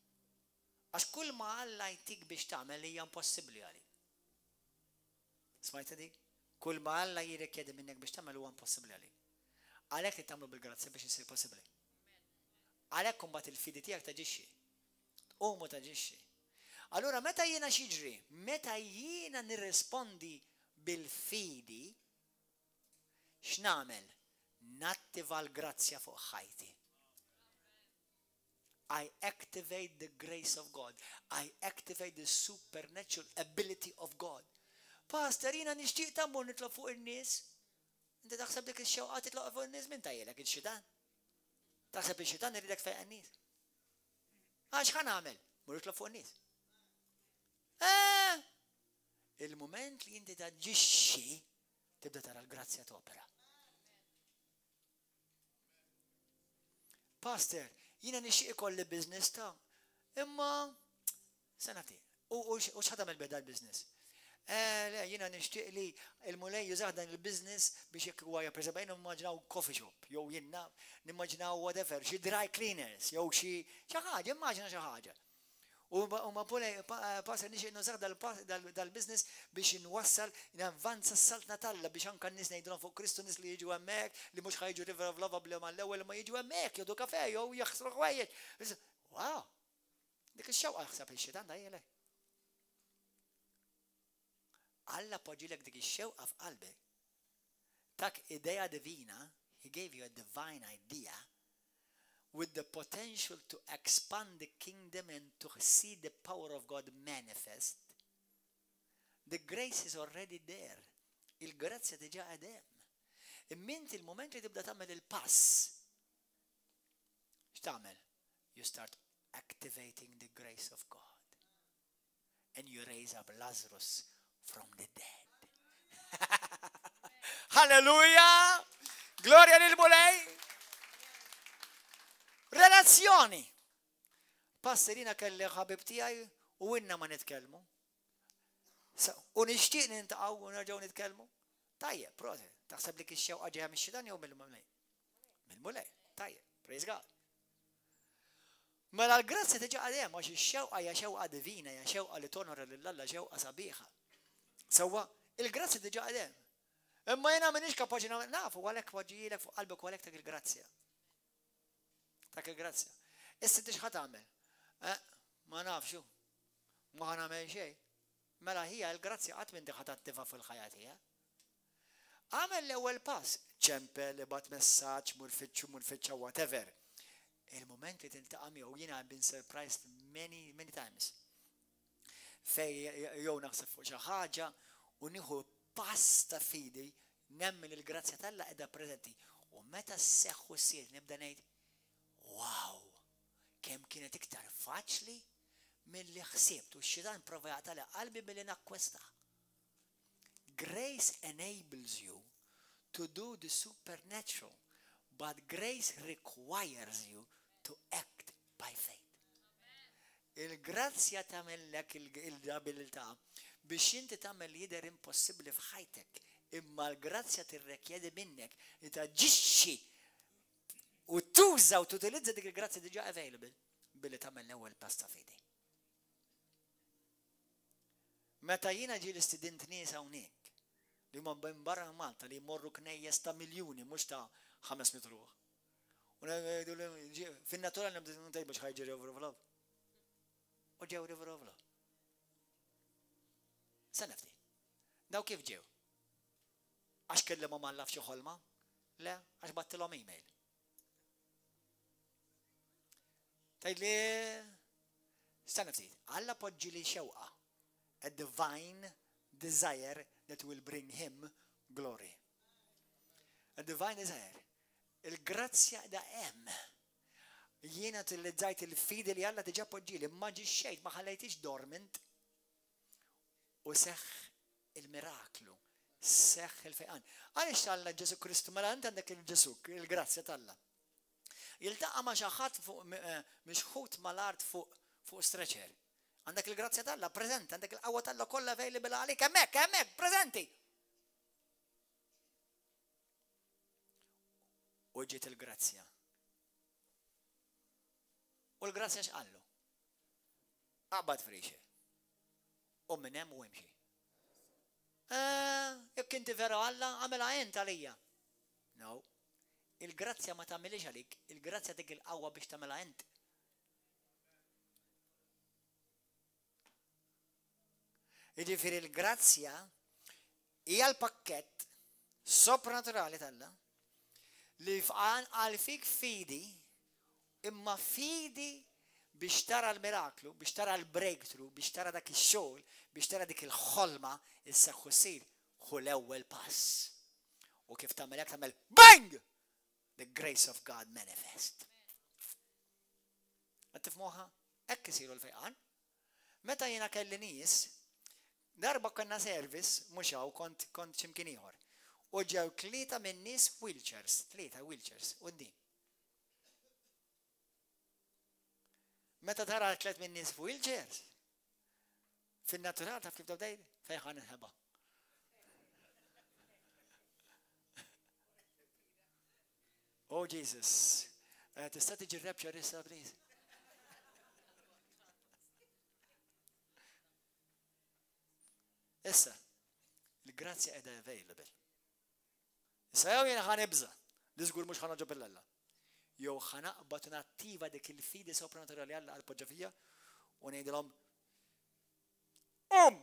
Għax kull ma Alla jtik biex tagħmel hija impossibbli għalik. Smajtha dik? Kull ma Alla jirrikjedi minnek biex tagħmel huwa impossibbli għalik. Għalhekk li tagħmlu bil-grazzja biex isir possibbli. Għalhekk imbagħad il-fidi tiegħek taġixxi. Tqum u taġixxi. Allura meta jiena x'jiġri? Meta jiena nirrispondi bil-fidi, x'nagħmel? Nattiva l-grazzja fuq ħajti. I activate the grace of God. I activate the supernatural ability of God. Pastor, jiena nixtieq ta' mmur nitlob fuq in-nies. Inti taħseb dik ix-xewqa titlob fuq in-nies minn tajjelek il-xitan? Taħseb il-xitan iridek fejn in-nies? Għax ħa nagħmel? Mur itlob fuq in-nies. Eh! Il-mument li inti taġixxi tibda tara l-grazzja topera. Pastor, jiena nixtieq ikolli business ta' imma sena ftit. U x'ħa tagħmel bih dal-business? Eh, le, jiena nixtieq li l-Mulej jużah dan il-business biex jekk huwa per eżempju nimmaġinaw coffee shop, jew jien nimmaġinaw whatever, xi dry cleaners, jew xi xi ħaġa, immaġina xi ħaġa. U ma pastor nixtieq nużah dal-business biex inwassal, navvanza s-saltna t'Alla biex anke n-nies ngħidulhom fuq Kristu nies li jiġu hemmhekk li mhux ħa jiġu River of Love qabli mal-ewwel imma jiġu hemmhekk jieħdu kafè jew jaħslu ħwejjeġ. Wow! Dik ix-xewqa jaħseb ix-xitan dajjelek. Alla poġġilek dik ix-xewqa f'qalbek. Tak idea divina, he gave you a divine idea with the potential to expand the kingdom and to see the power of God manifest. The grace is already there. Il-grazzja diġà qed hemm. Imma inti il-moment li tibda tagħmel il-pass, x'tagħmel? You start activating the grace of God. And you raise up Lazarus from the dead. Hallelujah! Gloria lil Mulej! Relazzjoni! Pastorina kelli ħabib tiegħi u inna ma nitkellmu. U nixtieq nintaqgħu u nerġgħu nitkellmu. Tajjeb, proset. Taħseb li kix-xewqa ġejja mix-xitan jew mill-Mulej? Mill-Mulej. Tajjeb, praise God. Mela l-grazzja diġà għad hemm għax ix-xewqa hija xewqa divina, hija xewqa li tonora lil Alla, xewqa sabiħa. Sewwa, il-grazzja diġà għad hemm. Imma jiena m'iniex kapaċi nagħmel naf u għalhekk poġġijielek fuq qalbek u għalhekk tak il-grazzja. Tak il-grazzja. Issa inti x'ħa tagħmel? Eh, ma nafx hu. Ma ħa nagħmel xejn. Mela hija l-grazzja qatt m'inti ħa tattiva fil-ħajja tiegħek. Agħmel l-ewwel pass, ċempel, ibgħat messaġġ, mur fittxu, mur fittxa, whatever. Il-mument li tiltaqa' miegħu jiena I've been surprised many, many times. Fej jew naħseb fuq xi ħaġa u nieħu pass ta' fidi nemmen il-grazzja t'Alla qiegħda preżenti. U meta sseħħ u ssir nibda ngħid, wow, kemm kienet iktar faċli milli ħsibt u x-xitan prova jaqtali qalbi milli nakkwista. Grace enables you to do the supernatural, but grace requires you to act by faith. Il-grazzja tagħmellek l-abilità biex inti tagħmel li jidher impossibbli f'ħajtek, imma l-grazzja tirrekjedi minnek li taġixxi u tuża u tutilizza dik il-grazzja diġà available billi tagħmel l-ewwel pass ta' fidi. Meta jiena ġieli stidint nies hawnhekk li huma minn barra Malta li jmorru knejjes ta' miljuni mhux ta' 500 ruħ. U fin-natural nibda ngħid biex ħajġi River of Love. U ġew River of Love. Sa nafti. Daw kif ġew? Għax kellimhom Alla f'xi ħolma? Le, għax battilhom email. Tgħidli stenna ftit, Alla poġġi li xewqa, a divine desire that will bring him glory. A divine desire. Il-grazzja da hemm. Jiena utilizzajt il-fidi li Alla diġà poġġili, ma ġixxejt, ma ħallejtix dormant. U seħħ il-miraklu, seħħ il-fejqan. Għaliex Alla Ġesu Kristu, mela int għandek il-Ġesu, il-grazzja t'Alla. Jiltaqa' ma' xi ħadd fuq eh, mixħut mal-art fuq fuq stretcher. Għandek il-grazzja t'Alla preżenti, għandek il-qawwa t'Alla kollha available għalik hemmhekk, hemmhekk, preżenti. U ġiet il-grazzja. U l-grazzja x'qallu? Aqbad frixe. U minn hemm u imxi. Eh, jekk inti vera Alla, għamela int għalija. No. Il-grazzja ma tagħmilix għalik, il-grazzja dik il-qawwa biex tagħmilha int. Jiġifieri l-grazzja hija l-pakkett sopranaturali t'Alla li għal fik fidi imma fidi biex tara l-miraklu, biex tara l-breakthrough, biex tara dak ix-xogħol, biex tara dik il-ħolma isseħħ u ssir, ħu l-ewwel pass. U kif tagħmel hekk tagħmel bang! The grace of God manifest. Qed tifhmuha? Hekk isiru l-fejqan. Meta jiena kelli nies, darba kellna service, mhux hawn, kont kont x'imkien ieħor. U ġew tlieta minn nies wheelchairs, tlieta wheelchairs, quddiem. Meta tara tliet minn nies f'wheelchairs, fin-natural taf kif tgħid fejn ħa nħeba. Oh Jesus, eh, tista' tiġi rapture issa please? Issa, il-grazzja qiegħda available. Issa jew jiena ħa nibża' li żgur mhux ħa nogħġob 'il Alla. Jew ħa naqbad u nattiva dik il-fidi sopranaturali Alla qal poġġa fija u ngħidilhom Qum!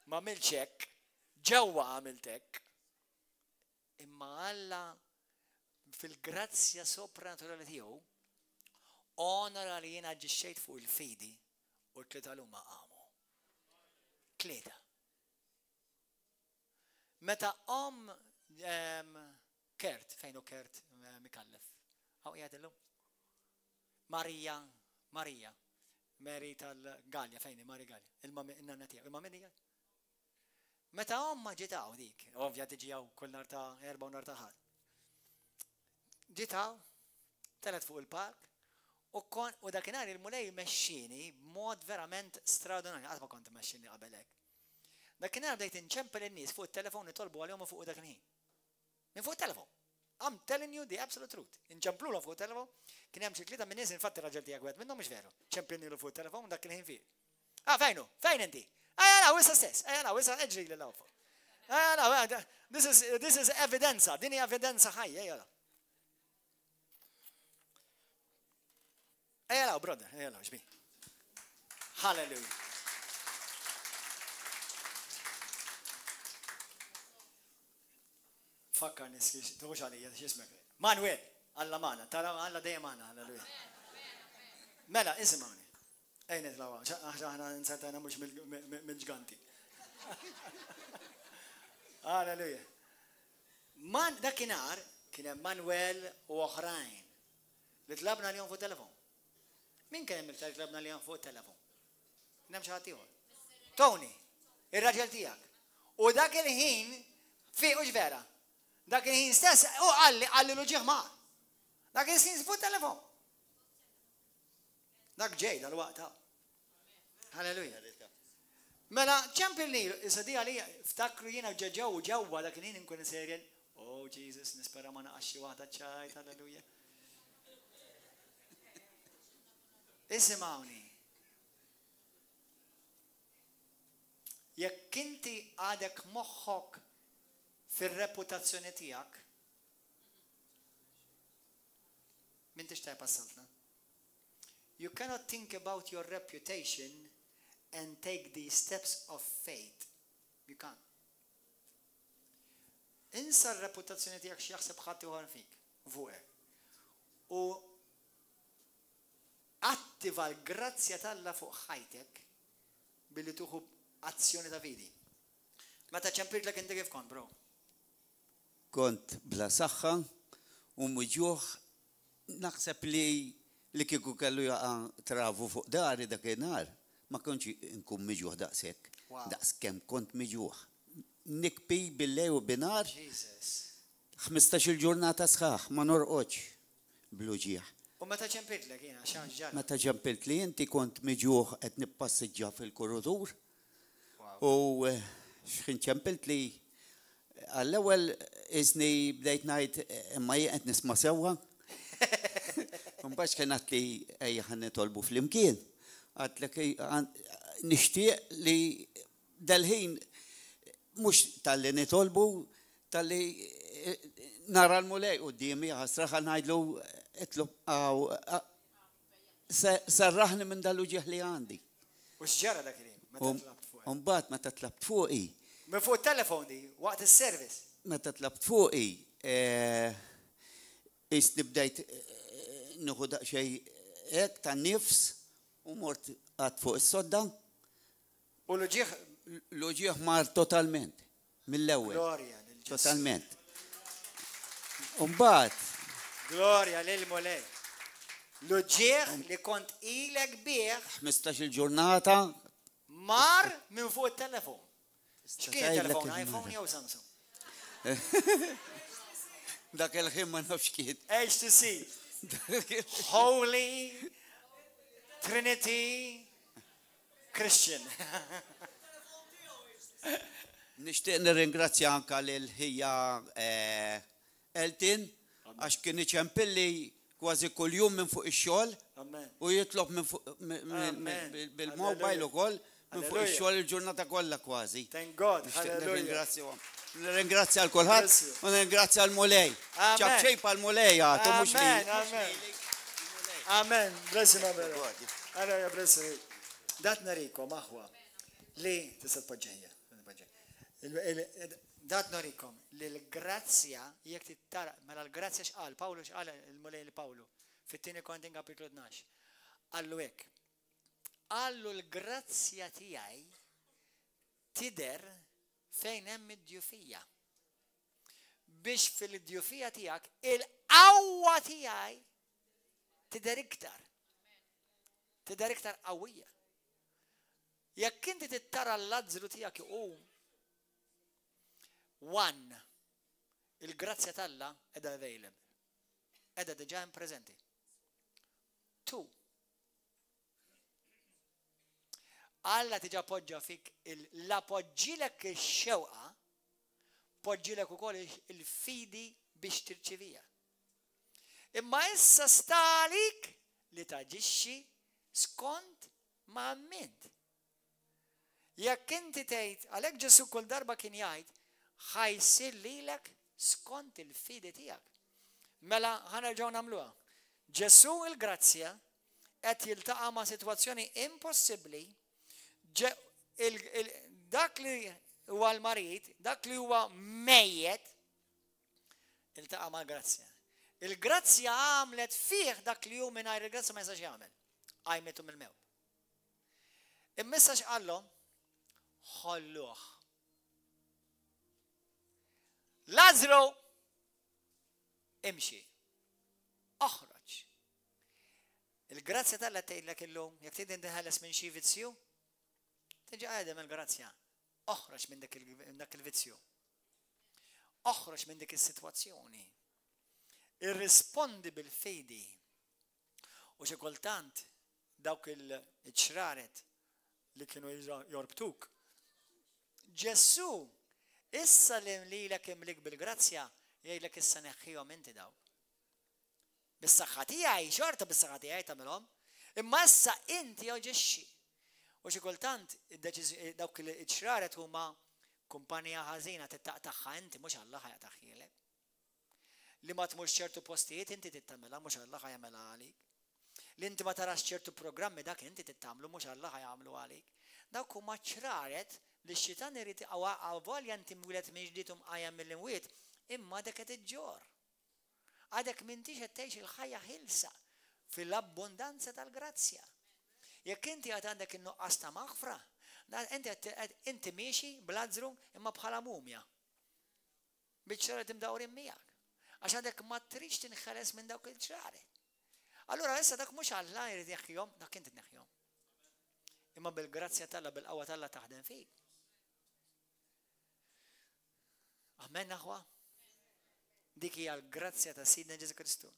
Ma għamiltx hekk, ġewwa għamilt hekk. Imma Alla fil-grazzja sopranaturali tiegħu onora li jiena aġixxejt fuq il-fidi u t-tlieta l-huma qamu. Tlieta. Meta om Kert, fejn hu Kert Mikallef? Hawn qiegħed illum? Marija, Marija, Mary tal-Galja, fejn hi Mary Galja? Il-nanna tiegħu. Imma min hija? Meta omma ġiet hawn dik, ovvja tiġi hawn kull nhar ta' Erbgħa u nhar ta' Ħadd. Ġiet hawn, telgħet fuq il-palk, u kon u dakinhar il-Mulej mexxieni b'mod verament straordinarju, qatt ma kont imexxini qabel hekk. Dakinhar bdejt inċempel in-nies fuq it-telefon nitolbu għalihom u fuq dak il-ħin. Minn fuq it-telefon. I'm telling you the absolute truth. Inċemplulhom fuq it-telefon, kien hemm xi tlieta minn nies, infatti raġel tiegħek wieħed minnhom mhux veru. Ċempilnilu fuq it-telefon dak il-ħin fih. Ah, fejnu? Fejn inti? Ejja law, issa stess. Ejja law, issa eġri lil hawn fuq. Ejja law, this is, this is evidenza, din hija evidenza ħajja, ejja law. Ejja law, brother, ejja law, ġbi. Hallelujah. Fakkar nis, tuħux għalija, x'ismek. Manuel, Alla magħna, tara Alla dejjem magħna, halleluja. Mela, isimgħuni. Ejja nitlgħu hawn, għax aħna nsertajna mhux mill-ġganti. Halleluja. Man dakinhar kien hemm Manuel u oħrajn li tlabna għalihom fuq telefon. Min kien hemm iktar tlabna għalihom fuq telefon? Kien hemm xi ħadd ieħor. Tony, ir-raġel tiegħek. U dak il-ħin fiq hux vera. Dak il-ħin stess u qalli qalli l-uġigħ mar. Dak il-ħin fuq telefon. Dak ġej dal-waqt hawn. Halleluja. Mela, ċempil li, issa di għalija, ftakru jiena ġeġew ġewwa dak il-ħin inkun serjen. Oh Jesus, nispera ma naqax xi waħda ċajt, halleluja. Isimgħuni. Jekk inti għadek moħħok fir-reputazzjoni tiegħek, M'intix tajb għas-saltna. You cannot think about your reputation and take these steps of faith. You can't. Insa r-reputazzjoni tiegħek x'jaħseb ħadd ieħor fik, fuqek. U attiva l-grazzja t'Alla fuq ħajtek billi tuħu azzjoni ta' fidi. Meta ċempiltlek inti kif kont, bro? Kont bla saħħa u muġugħ, naħseb li li kieku kellu jaqa' travu fuq dari dakinhar ma kontx inkun miġugħ daqshekk, daqs kemm kont miġugħ. Nikbi bil-lejl u binhar, ħmistax-il ġurnata sħaħ ma norqodx bl-uġigħ. U meta ċempiltlek jiena x'ġara? Meta ċempiltli inti kont miġugħ qed nippassiġġa fil-kurudur U x'ħin ċempiltli, għall-ewwel qisni bdejt ngħid imma jien qed nisma' sewwa. Imbagħad x'kien għadtli ejja ħa nitolbu flimkien. Għadtlek nixtieq li dal-ħin mhux talli nitolbu, talli nara l-Mulej quddiemi ħasra ħa ngħidlu itlob. Serraħni minn dal-uġigħ li għandi. U x'ġara dak il-ħin meta tlabt fuqek? U mbagħad meta tlabt fuqi. Minn fuq it-telefon di, waqt is-service. Meta tlabt fuqi, qisni bdejt nieħu daqsxejn hekk tan-nifs u mort qgħadt fuq is-sodda. U l-uġigħ? L-uġigħ mar totalment, mill-ewwel. Glorja lil Ġesù. Totalment. U mbagħad. Glorja lill-Mulej. L-uġigħ li kont ilek bih. 15-il ġurnata. Mar minn fuq it-telefon. X'kien it-telefon, iPhone jew Samsung? Dak il-ħin ma nafx kien. HTC. Holy Trinity Christian. Nixtieq nirringrazzja anka lil ħija eh, Elton għax kien iċempilli kważi kuljum minn fuq ix-xogħol u jitlob minn fuq bil-mobile ukoll minn fuq ix-xogħol il-ġurnata kollha kważi. Thank God. Nixtieq nirringrazzjahom. Nirringrazzja l kulħadd u nirringrazzja l-Mulej. Ċapċejp għall-Mulej għatu mhux li. Amen, amen. Amen. Bless you, my brother. Alleluia, bless you. Dat narikom aħwa li tista' tpoġġejja. Dat norikom li l-grazzja jekk tittara mela l-grazzja x'qal Pawlu x'qal il-Mulej li Pawlu fit-tieni Korintin kapitlu 12. Qallu hekk. Qallu l-grazzja tiegħi tidher fejn hemm id-djufija. Biex fil-djufija tiegħek il-qawwa tiegħi tidher iktar. Tidher iktar qawwija. Jekk inti tittara l-Lazzru tiegħek iqum, one, il-grazzja t'Alla qiegħda available. Qiegħda diġà hemm preżenti. Two, Alla diġà poġġa fik la poġġilek ix-xewqa, poġġilek ukoll il-fidi biex tirċivija. Imma issa sta għalik li taġixxi skont ma emmint. Jekk inti tgħid, għalhekk Ġesù kull darba kien jgħid, ħa jsir lilek skont il-fidi tiegħek. Mela ħa nerġgħu nagħmluha. Ġesù il-grazzja qed jiltaqa' ma' sitwazzjoni impossibbli, dak li huwa l-marid, dak li huwa mejjet, iltaqa' mal-grazzja. Il-grazzja għamlet fih dak li hu mingħajr il-grazzja ma jistax jagħmel. Qajmitu mill-mewt. Imma issa x'qallhom? Ħolluh. Lazru imxi. Oħroġ. Il-grazzja tal tgħidlek illum, jekk trid tinħeles minn xi vizzju, tiġi għadem il-grazzja. Oħroġ minn dak il-vizzju. Oħroġ minn dik is-sitwazzjoni. Irrispondi bil-fidi. U xi kultant dawk il-ċraret li kienu jorbtuk. Ġesù, issa li lilek imlik bil-grazzja, jgħidlek issa neħħihom inti dawk. Bis-saħħa tiegħi, xorta bis-saħħa tiegħi tagħmilhom, imma issa inti oġixxi. U xi kultant dawk il-ċraret huma kumpanija ħażina tittaqtagħha inti mhux Alla ħa jaqtagħhielek. Li ma tmurx ċertu postijiet inti trid tagħmilha mhux Alla ħa jagħmilha għalik. Li inti ma tarax ċertu programmi dak inti trid tagħmlu mhux Alla ħa jagħmlu għalik. Dawk huma ċraret li x-xitan irid avolja inti mwieled minn ġdid u mqajjem mill-imwiet, imma għadek qed iġġorr. Għadek m'intix qed tgħix il-ħajja ħielsa fil-abbundanza tal-grazzja. Jekk inti għad għandek in-nuqqas ta' maħfra, inti inti miexi b'Lazzru imma bħala mumja. Biċ-ċraret imdawrin miegħek. Għax għadek ma tridx tinħeles minn dawk il-ċraret. Allura issa dak mhux Alla jrid jneħħihom, dak inti tneħħihom. Imma bil-grazzja t'Alla, bil-qawwa t'Alla taħdem fik. Amen aħwa. Dik hija l-grazzja ta' Sidna Ġesu Kristu.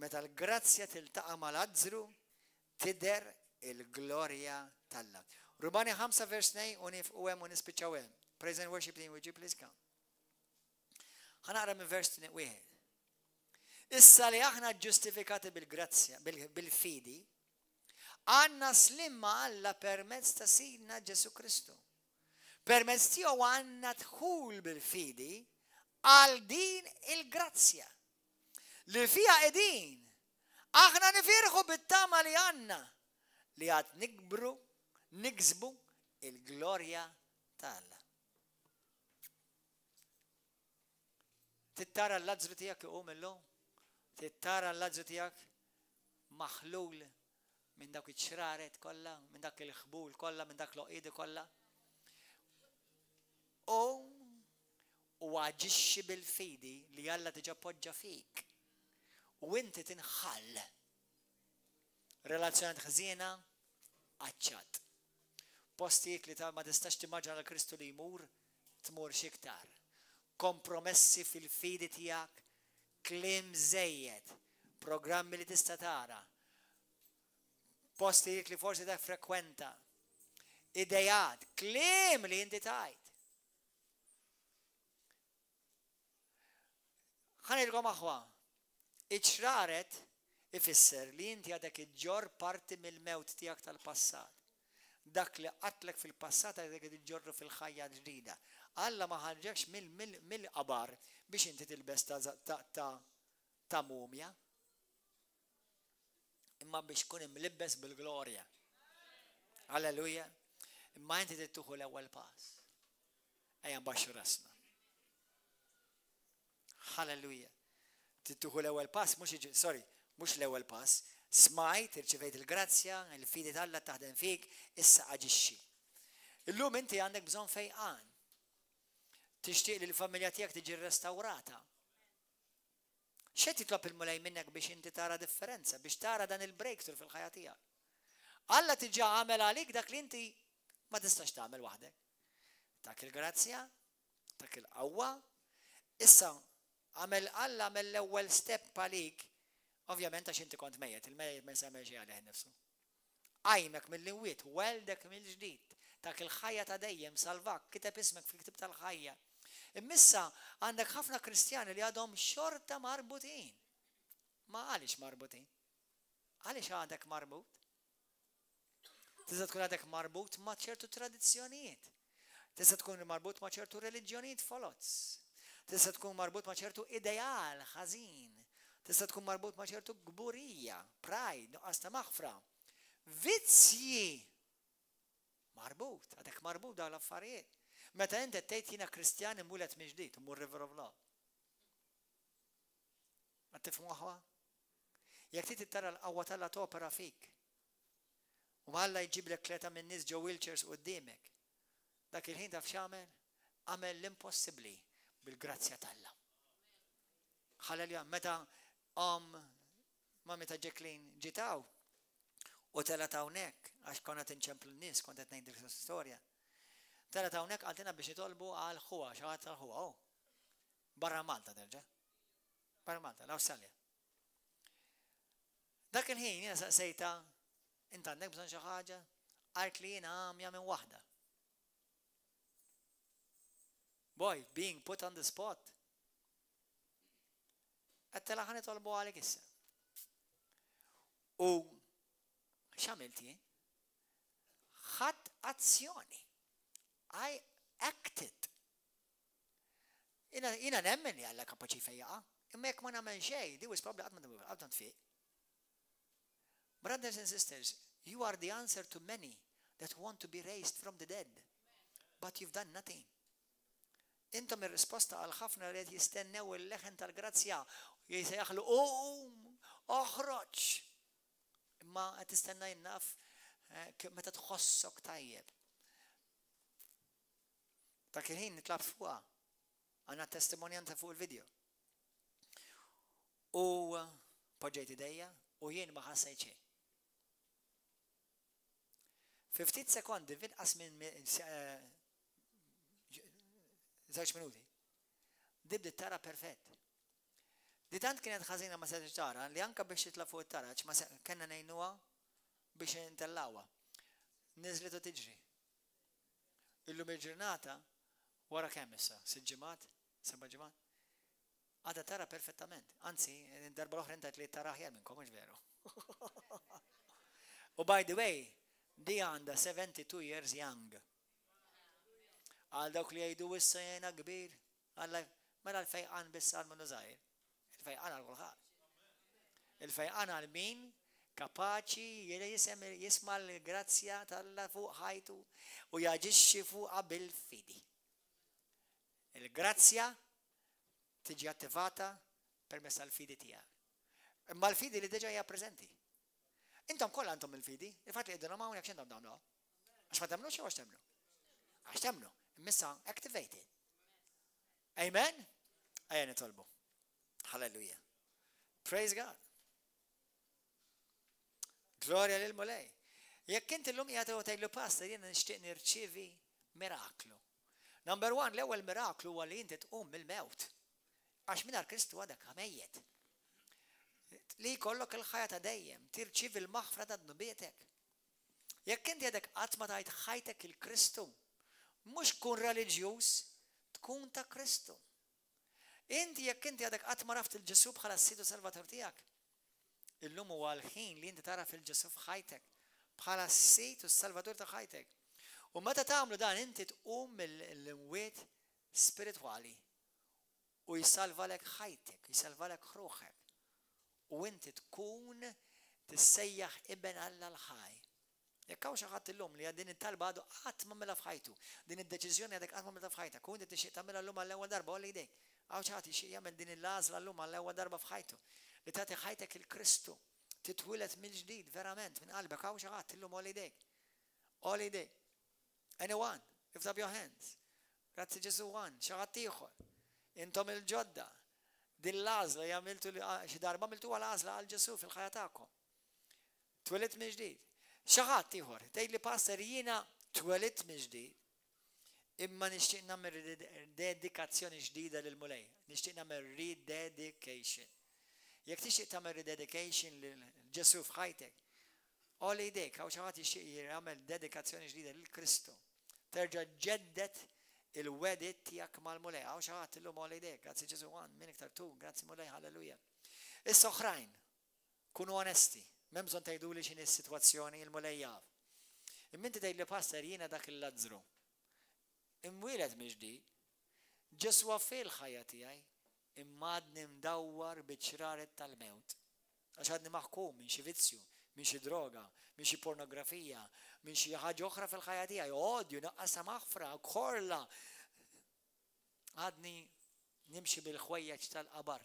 Meta l-grazzja tiltaqa' mal-azzru, tidher il-glorja t'Alla. Rumani 5 vers 2 u nifqu hemm u nispiċċaw hemm. Praise and worship team, would you please come? Ħa naqra minn vers 1. Issa li aħna ġustifikati bil-grazzja, bil-fidi, għandna slim ma' Alla permezz ta' Sidna Ġesu Kristu. Permezz tiegħu għandna dħul bil-fidi għal din il-grazzja li fiha qegħdin. Aħna nifirħu bit-tama li għandna li għad nikbru, niksbu il-glorja ta' Alla. Tittara l-Lazzru tiegħek iqum illum? Tittara l-Lazzru tiegħek maħlul minn dawk iċ-ċraret kollha, minn dak il-ħbul kollha, minn dak l-oqidi kollha? U u aġixxi bil-fidi li Alla diġà poġġa fik. U inti tinħall. Relazzjonijiet ħżiena qaċċat. Postijiet li ta' ma tistax timmaġina l Kristu li jmur, tmur xiktar. Kompromessi fil-fidi tiegħek, kliem żejjed, programmi li tista' tara, postijiet li forsi ta' frekwenta, idejat, kliem li inti tajt. Ħa ngħidilkom aħwa, iċ-ċraret ifisser li inti għadek iġġorr parti mill-mewt tiegħek tal-passat. Dak li qatlek fil-passat għadek iġġorru fil-ħajja ġdida. Alla ma ħarġekx mill-qabar biex inti tilbes ta' mumja. Imma biex tkun imlibbes bil-glorja. Alleluja. Imma inti trid tieħu l-ewwel pass. Ejja nbaxxu rasna. Halleluja. Tieħu l-ewwel pass, mhux sorry, mhux l-ewwel pass. Smajt, irċivejt il-grazzja, il-fidi t'Alla taħdem fik, issa aġixxi. Illum inti għandek bżonn fejqan. Tixtieq li l-familja tiegħek tiġi rrestawrata. X'qed jitlob il-Mulej minnek biex inti tara differenza, biex tara dan il-breakthrough fil-ħajja tiegħek? Alla diġà għamel għalik dak li inti ma tistax tagħmel waħdek. Tak il-grazzja, tak il-qawwa, issa għamel Alla għamel l-ewwel step għalik, ovvjament għax inti kont mejjet, il-mejjet ma jista' jagħmel xejn għalih innifsu. Qajmek mill-imwiet, weldek mill-ġdid, tak il-ħajja ta' dejjem, salvak, kiteb ismek fil-ktieb tal-ħajja. Imma issa għandek ħafna Kristjani li għadhom xorta marbutin. Ma għaliex marbutin? Għaliex għadek marbut? Tista' tkun għadek marbut ma' ċertu tradizzjonijiet. Tista' tkun marbut ma' ċertu reliġjonijiet foloz. Tista' tkun marbut ma' ċertu ideal ħażin. Tista' tkun marbut ma' ċertu kburija, pride, nuqqas ta' maħfra. Vizzji. Marbut, għadek marbut dawn l-affarijiet. Meta inti tgħid jiena Kristjan imwieled mill-ġdid, immur River of Love. Ma tifhmu aħwa? Jekk trid tara l-qawwa t'Alla topera fik. U Alla jġiblek tleta minn nies ġo wheelchairs quddiemek. Dak il-ħin taf x'għamel? Għamel l-impossibbli bil-grazzja t'Alla. Halleluja, meta omm mami ta' Jacqueline ġiet hawn u telgħet hawnhekk għax konna tinċemplu n-nies kont qed ngħid dik storja. Telgħet hawnhekk qaltilna biex nitolbu għal ħuha, xi ħadd tal ħuha, oh. Barra Malta terġa'. Barra Malta, l-Awstralja. Dak il-ħin jiena saqsejta, int għandek bżonn xi ħaġa? Qalt li jiena għamja minn waħda. Boy, being put on the spot. Għedtilha ħa nitolbu għalik issa. U x'għamilt jien? Ħadt azzjoni. I acted. Jiena nemmen li Alla kapaċi fejjaqa, imma jekk ma nagħmel xejn, di was probably qatt ma qatt ma tfiq. Brothers and sisters, you are the answer to many that want to be raised from the dead, but you've done nothing. Intom ir-risposta għal ħafna li qed jistennew il-leħen tal-grazzja jisejjaħlu qum, oħroġ. Imma qed tistenna jinnaf eh, meta tħossok tajjeb. Dak il-ħin nitlab fuqha. Għandna testimonjanza fuq il-video. U eh, poġġejt idejja u jien ma ħassejt xejn. Fi ftit sekondi, f'inqas minn eh, żewġ minuti, di bdiet tara perfett. Di tant kienet ħażina ma setgħetx tara li anka biex titla' fuq it-taraġ ma kellna ngħinuha biex intellawha. Niżlet u tiġri. Illum il-ġurnata wara kemm issa? Sitt ġimgħat? Seba' ġimgħat? Għadha tara perfettament. Anzi, darba l-oħra intat li tara aħjar minnkom, mhux veru. U by the way, di għandha 72 years young. Għal dawk li jgħidu issa jena kbir, għalla mela l-fejqan biss għal minnu żgħir. Il-fejqan għal kulħadd. Il-fejqan għal min kapaċi jisma' l-grazzja t'Alla fuq ħajtu u jaġixxi fuqha bil-fidi. Il-grazzja tiġi attivata permezz tal-fidi tiegħek. Imma l-fidi li diġà hija preżenti. Intom kollha għandhom il-fidi, il-fatt li qegħdin hawnhekk x'intom tagħmlu? Għax ma temmnux jew għax temmnu? Għax temmnu, imma activated. Amen? Ejja nitolbu. Hallelujah. Praise God. Glorja lil Mulej. Jekk inti llum qiegħed tgħidlu pastor jiena nixtieq nirċievi miraklu. Number one, l-ewwel miraklu huwa li inti tqum mill-mewt. Għax mingħajr Kristu għadek mejjet. Li jkollok il-ħajja ta' dejjem, tirċievi l-maħfra ta' dnubietek. Jekk inti għadek qatt ma tajt ħajtek lil Kristu, mhux tkun reliġjuż, tkun ta' Kristu. Inti jekk inti għadek qatt ma għaraft lil Ġesù bħala s-Sid u Salvatur tiegħek, illum huwa l-ħin li inti tagħraf lil Ġesù f'ħajtek bħala s-Sid u s-Salvatur ta' ħajtek. U meta tagħmlu dan inti tqum mill-imwiet spiritwali u jsalvalek ħajtek, jsalvalek ruħek. U inti tkun tissejjaħ iben Alla l-ħaj. Jekk hawn xi ħadd illum li din it-talba għadu qatt m'għamilha f'ħajtu, din id-deċiżjoni għadek qatt m'għamilha f'ħajtek, u inti tixtieq tagħmilha llum għall-ewwel darba, għolli jdejk. Hawn xi ħadd jixtieq jagħmel din il-għażla llum għall-ewwel darba f'ħajtu, li tagħti ħajtek lil Kristu, titwieled mill-ġdid verament minn qalbek. Hawn xi ħadd illum għolli jdejk. Għolli jdejk. Anyone, lift up your hands. Grazzi Ġesù one, xi ħadd ieħor. Intom il-ġodda. Din l-għażla għamiltu xi darba għamiltu għal-għażla għal Ġesù fil-ħajja tagħkom. Twelidt minn ġdid. Xi ħadd ieħor, tgħid li pastor jiena twelidt minn ġdid, imma nixtieq nagħmel dedikazzjoni ġdida lil Mulej. Nixtieq nagħmel rededication. Jekk tixtieq tagħmel rededication lil Ġesù f'ħajtek, għolli jdejk, hawn xi ħadd jixtieq jagħmel dedikazzjoni ġdida lil Kristu. Terġa' ġġedded il-wegħdiet tiegħek mal-Mulej. Hawn xi ħadd illum għolli jdejk, grazzi Ġesù, one, min iktar two, grazzi Mulej, halleluja. Issa oħrajn, kunu onesti, m'hemm bżonn tgħiduli x'inhi s-sitwazzjoni, il-Mulej jaf. Imma inti tgħid li pastor jiena dak il-Lazzru. Imwieled mill-ġdid, Ġesù fil-ħajja tiegħi, imma għadni mdawwar biċ-ċraret tal-mewt. Għax għadni maħkum minn xi vizzju, minn xi droga, minn xi pornografija, minn xi ħaġa oħra fil-ħajja tiegħi, odju, nuqqas ta' maħfra, korla. Għadni nimxi bil-ħwejjeġ tal-qabar.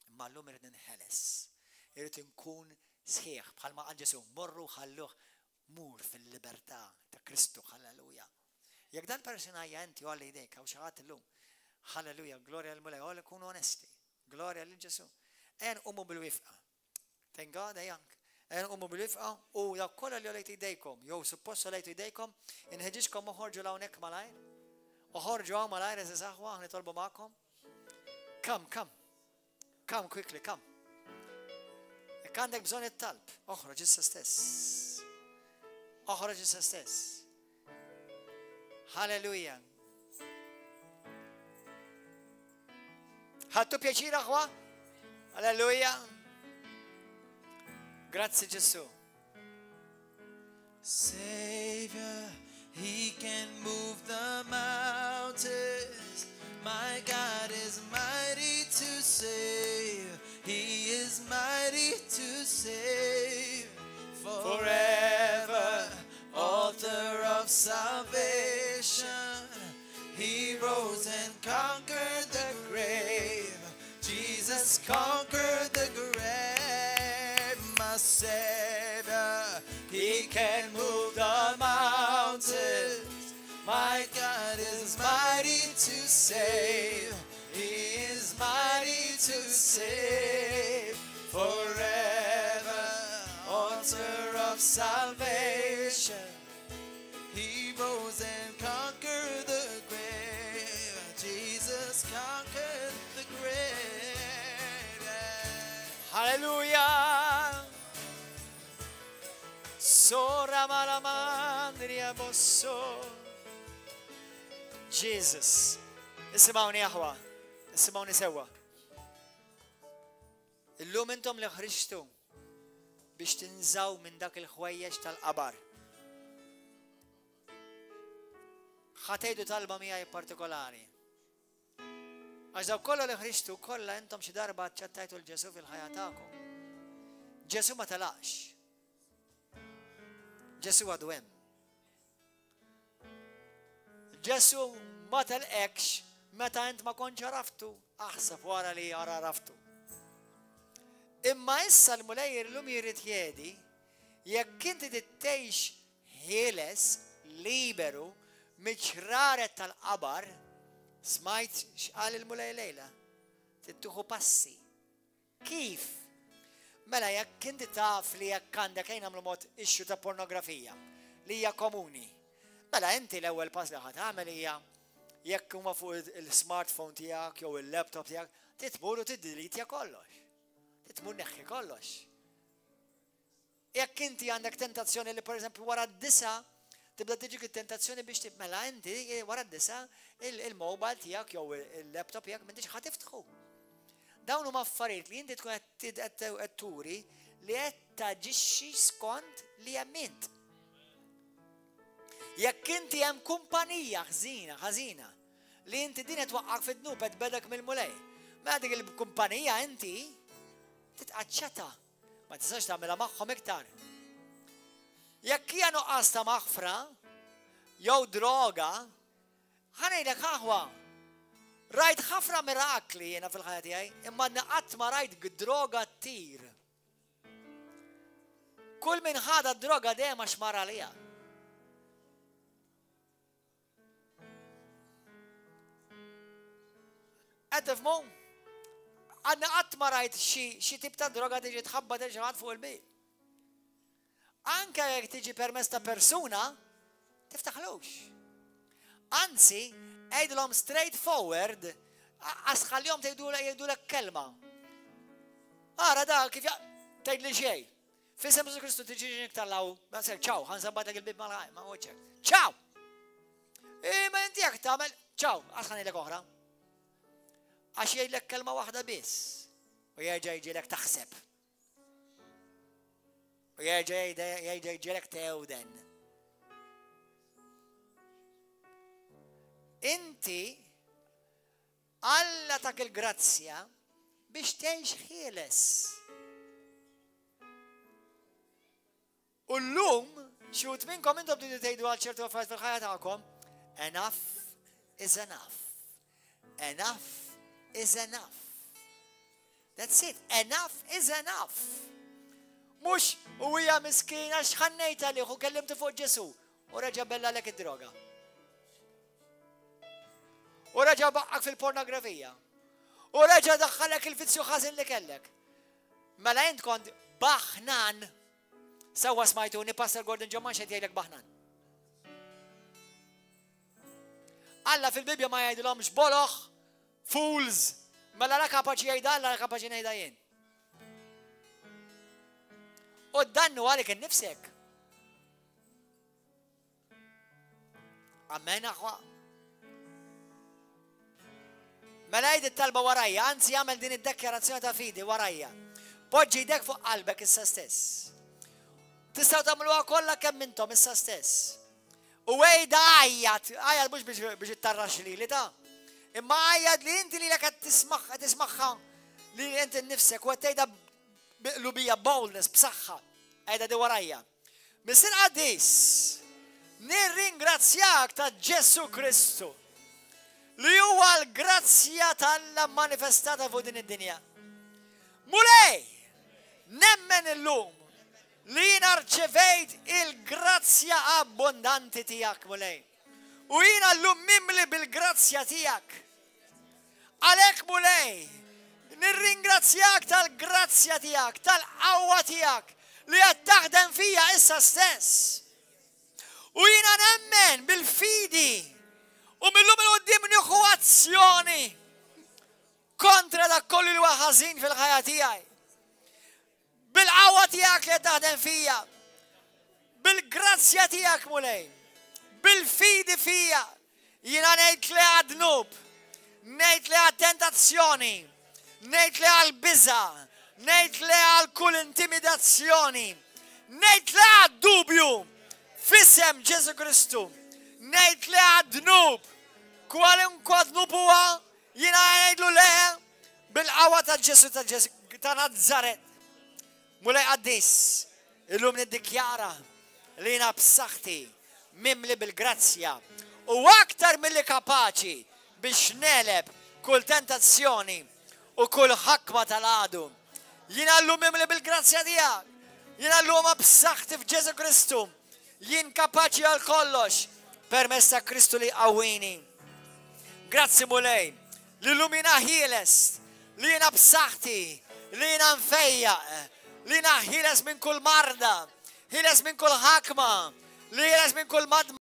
Imma llum irrid ninħeles. Irrid inkun sħiħ bħalma qal Ġesù, morru ħalluh mur fil-libertà ta' Kristu, halleluja. Jekk dan persuna hija inti għolli jdejk hawn xi ħadd illum. Halleluja, glorja lill-Mulej, għolli kunu onesti. Glorja lil Ġesù. Ejja nqumu bil-wieqfa. Thank God, ejja. Ejja nqumu bil-wieqfa u dawk kollha li għolejtu jdejkom, jew suppost għolejtu jdejkom, inħeġġiġkom oħorġu 'l hawnhekk malajr. Oħorġu hawn malajr għeżież aħwa, aħna nitolbu magħkom. Come, come. Come quickly, come. Jekk għandek bżonn it-talb, oħroġ issa stess. Oħroġ issa stess. Halleluja. Ħadtu pjaċir aħwa? Halleluja. Grazzi Ġesù. Savior, He can move the mountains. My God is mighty to save. He is mighty to save. Forever, author of salvation. He rose and conquered the grave. Jesus conquered the grave. My Savior, He can move the mountains. My God is mighty to save. He is mighty to save. Forever, author of salvation. He rose and conquered the grave. Jesus conquered the grave. Halleluja. Sora malamandria bosso. Jesus. Isimgħuni aħwa. Isimgħuni sewwa. Illum intom li ħriġtu biex tinżgħu minn dak il-ħwejjeġ tal-qabar. Ħa tgħidu talba miegħi partikolari. Għax dawk kollha li ħriġtu kollha intom xi darba aċċettajtu 'l Ġesù fil-ħajja tagħkom. Ġesu ma telaqx. Ġesu għadu hemm. Ġesu ma telqekx meta int ma kontx għaraftu, aħseb wara li għaraftu. Imma issa l-Mulej illum jrid jgħidi, jekk inti tgħix ħieles, liberu, miċ-ċraret tal-qabar, smajt x'qal il-Mulej lejla, trid tieħu passi. Kif? Mela jekk inti taf li jekk għandek ejn nagħmlu mod issue ta' pornografija li hija komuni. Mela inti l-ewwel pass li ħa tagħmel hija jekk huma fuq il-smartphone tiegħek jew il-laptop tiegħek, titmur u tiddelitja kollox. Titmur neħħi kollox. Jekk inti għandek tentazzjoni li pereżempju wara d-disa tibda tiġik it-tentazzjoni biex tib mela inti eh, wara d-disa il-mobile tiegħek jew il-laptop tiegħek m'intix ħa tiftħu. Dawn huma affarijiet li inti tkun qed turi li qed taġixxi skont li emmint. Jekk inti hemm kumpanija ħżina, ħażina, li inti din qed twaqqak fid-dnub qed bedek mill-mulej. Mela dik il-kumpanija inti titqaċċata. Ma tistax tagħmilha magħhom iktar. Jekk hija nuqqas ta' maħfra jew droga, ħanejlek aħwa. Rajt ħafna mirakli jiena fil-ħajja tiegħi, imma qatt ma rajt droga ttir. Kull min ħada droga dejjem għax mar għaliha. Qed tifhmu? Għadna qatt ma rajt xi tip ta' droga tiġi tħabba xi ħadd fuq il-bib. Anke jekk tiġi permess ta' persuna, tiftaħlux. Anzi, għidilhom straight forward, asħalihom tgħidulek kelma. Ara da kif tgħid li xejn. F'isem Ġesù Kristu tiġi iktar law, ma ċaw, ħanżabbatlek il-bib ma' ma' wiċċek. Ċaw! Ma inti jekk tagħmel, ċaw, għasħan jgħidlek oħra. Għax jgħidlek kelma waħda biss. U jerġa' jiġilek taħseb. U jerġa' jiġilek tewden. Inti Alla tak il-grazzja biex tgħix ħieles. U llum, xi wħud minnkom intom tridu tgħidu għal ċertu affarijiet fil-ħajja tagħkom, enough is enough. Enough is enough. That's it. Enough is enough. Mux u hija miskina x'ħannejt għalih u kellimtu fuq Ġesu u reġa' bella lek id-droga. U reġa' baqqak fil-pornografija. U reġa' daħħalek il-vizzju ħażin li kellek. Mela int kont baħnan. Sewwa smajtuni Pastor Gordon Ġomman xed jgħidlek baħnan. Alla fil-Bibja ma jgħidilhomx boloħ, fools, mela la kapaċi jgħidha Alla la kapaċi ngħidha jien. U d-dannu għalik innifsek. Amen aħwa. Mela jgħid it-talba warajja, anzi jagħmel din id-dekjarazzjoni ta' fidi warajja. Poġġi jdek fuq qalbek issa stess. Tistgħu tagħmluha kollha kemm intom issa stess. U għejda għajjat, għajjat mhux biex ittarrax lili ta' imma għajjat li inti lilek qed tismagħha li inti nnifsek u qed tgħidha biqlubija boldness b'saħħa. Għajda di warajja. Missier Qaddis, nirringrazzjak ta' Ġesù Kristu li huwa l-grazzja t'Alla manifestata fuq din id-dinja. Mulej, nemmen illum li jiena rċevejt il-grazzja abbondanti tiegħek, Mulej. U jiena llum mimli bil-grazzja tiegħek. Għalhekk Mulej, nirringrazzjak tal-grazzja tiegħek, tal-qawwa tiegħek li qed taħdem fija issa stess. U jiena nemmen bil-fidi u millum il-qoddim nieħu azzjoni kontra dak kollu li huwa ħażin fil-ħajja tiegħi. Bil-qawwa tiegħek li qed taħdem fija. Bil-grazzja tiegħek Mulej. Bil-fidi fija. Jiena ngħid le għad-dnub. Ngħid le għat-tentazzjoni. Ngħid le għall-biża'. Ngħid le għal kull intimidazzjoni. Ngħid le għad-dubju. F'isem Ġesu Kristu. Ngħid le għad-dnub. Kwalunkwa dnub huwa jiena ngħidlu le bil-qawwa ta' Ġesu ta' Ġesu ta' Nazzaret. Mulej qaddis, illum niddikjara li jiena b'saħħti, mimli bil-grazzja u aktar milli kapaċi biex negħleb kull tentazzjoni u kull ħakma tal-għadu. Jiena llum mimli bil-grazzja tiegħek. Jiena llum b'saħħti f'Ġesu Kristu. Jien kapaċi għal kollox permezz ta' Kristu li jqawwini. Grazzi Mulej, li llum jiena ħieles, li jiena b'saħħti, li jiena mfejjaq, li jiena ħieles minn kull marda, ħieles minn kull ħakma, li ħieles minn kull madma.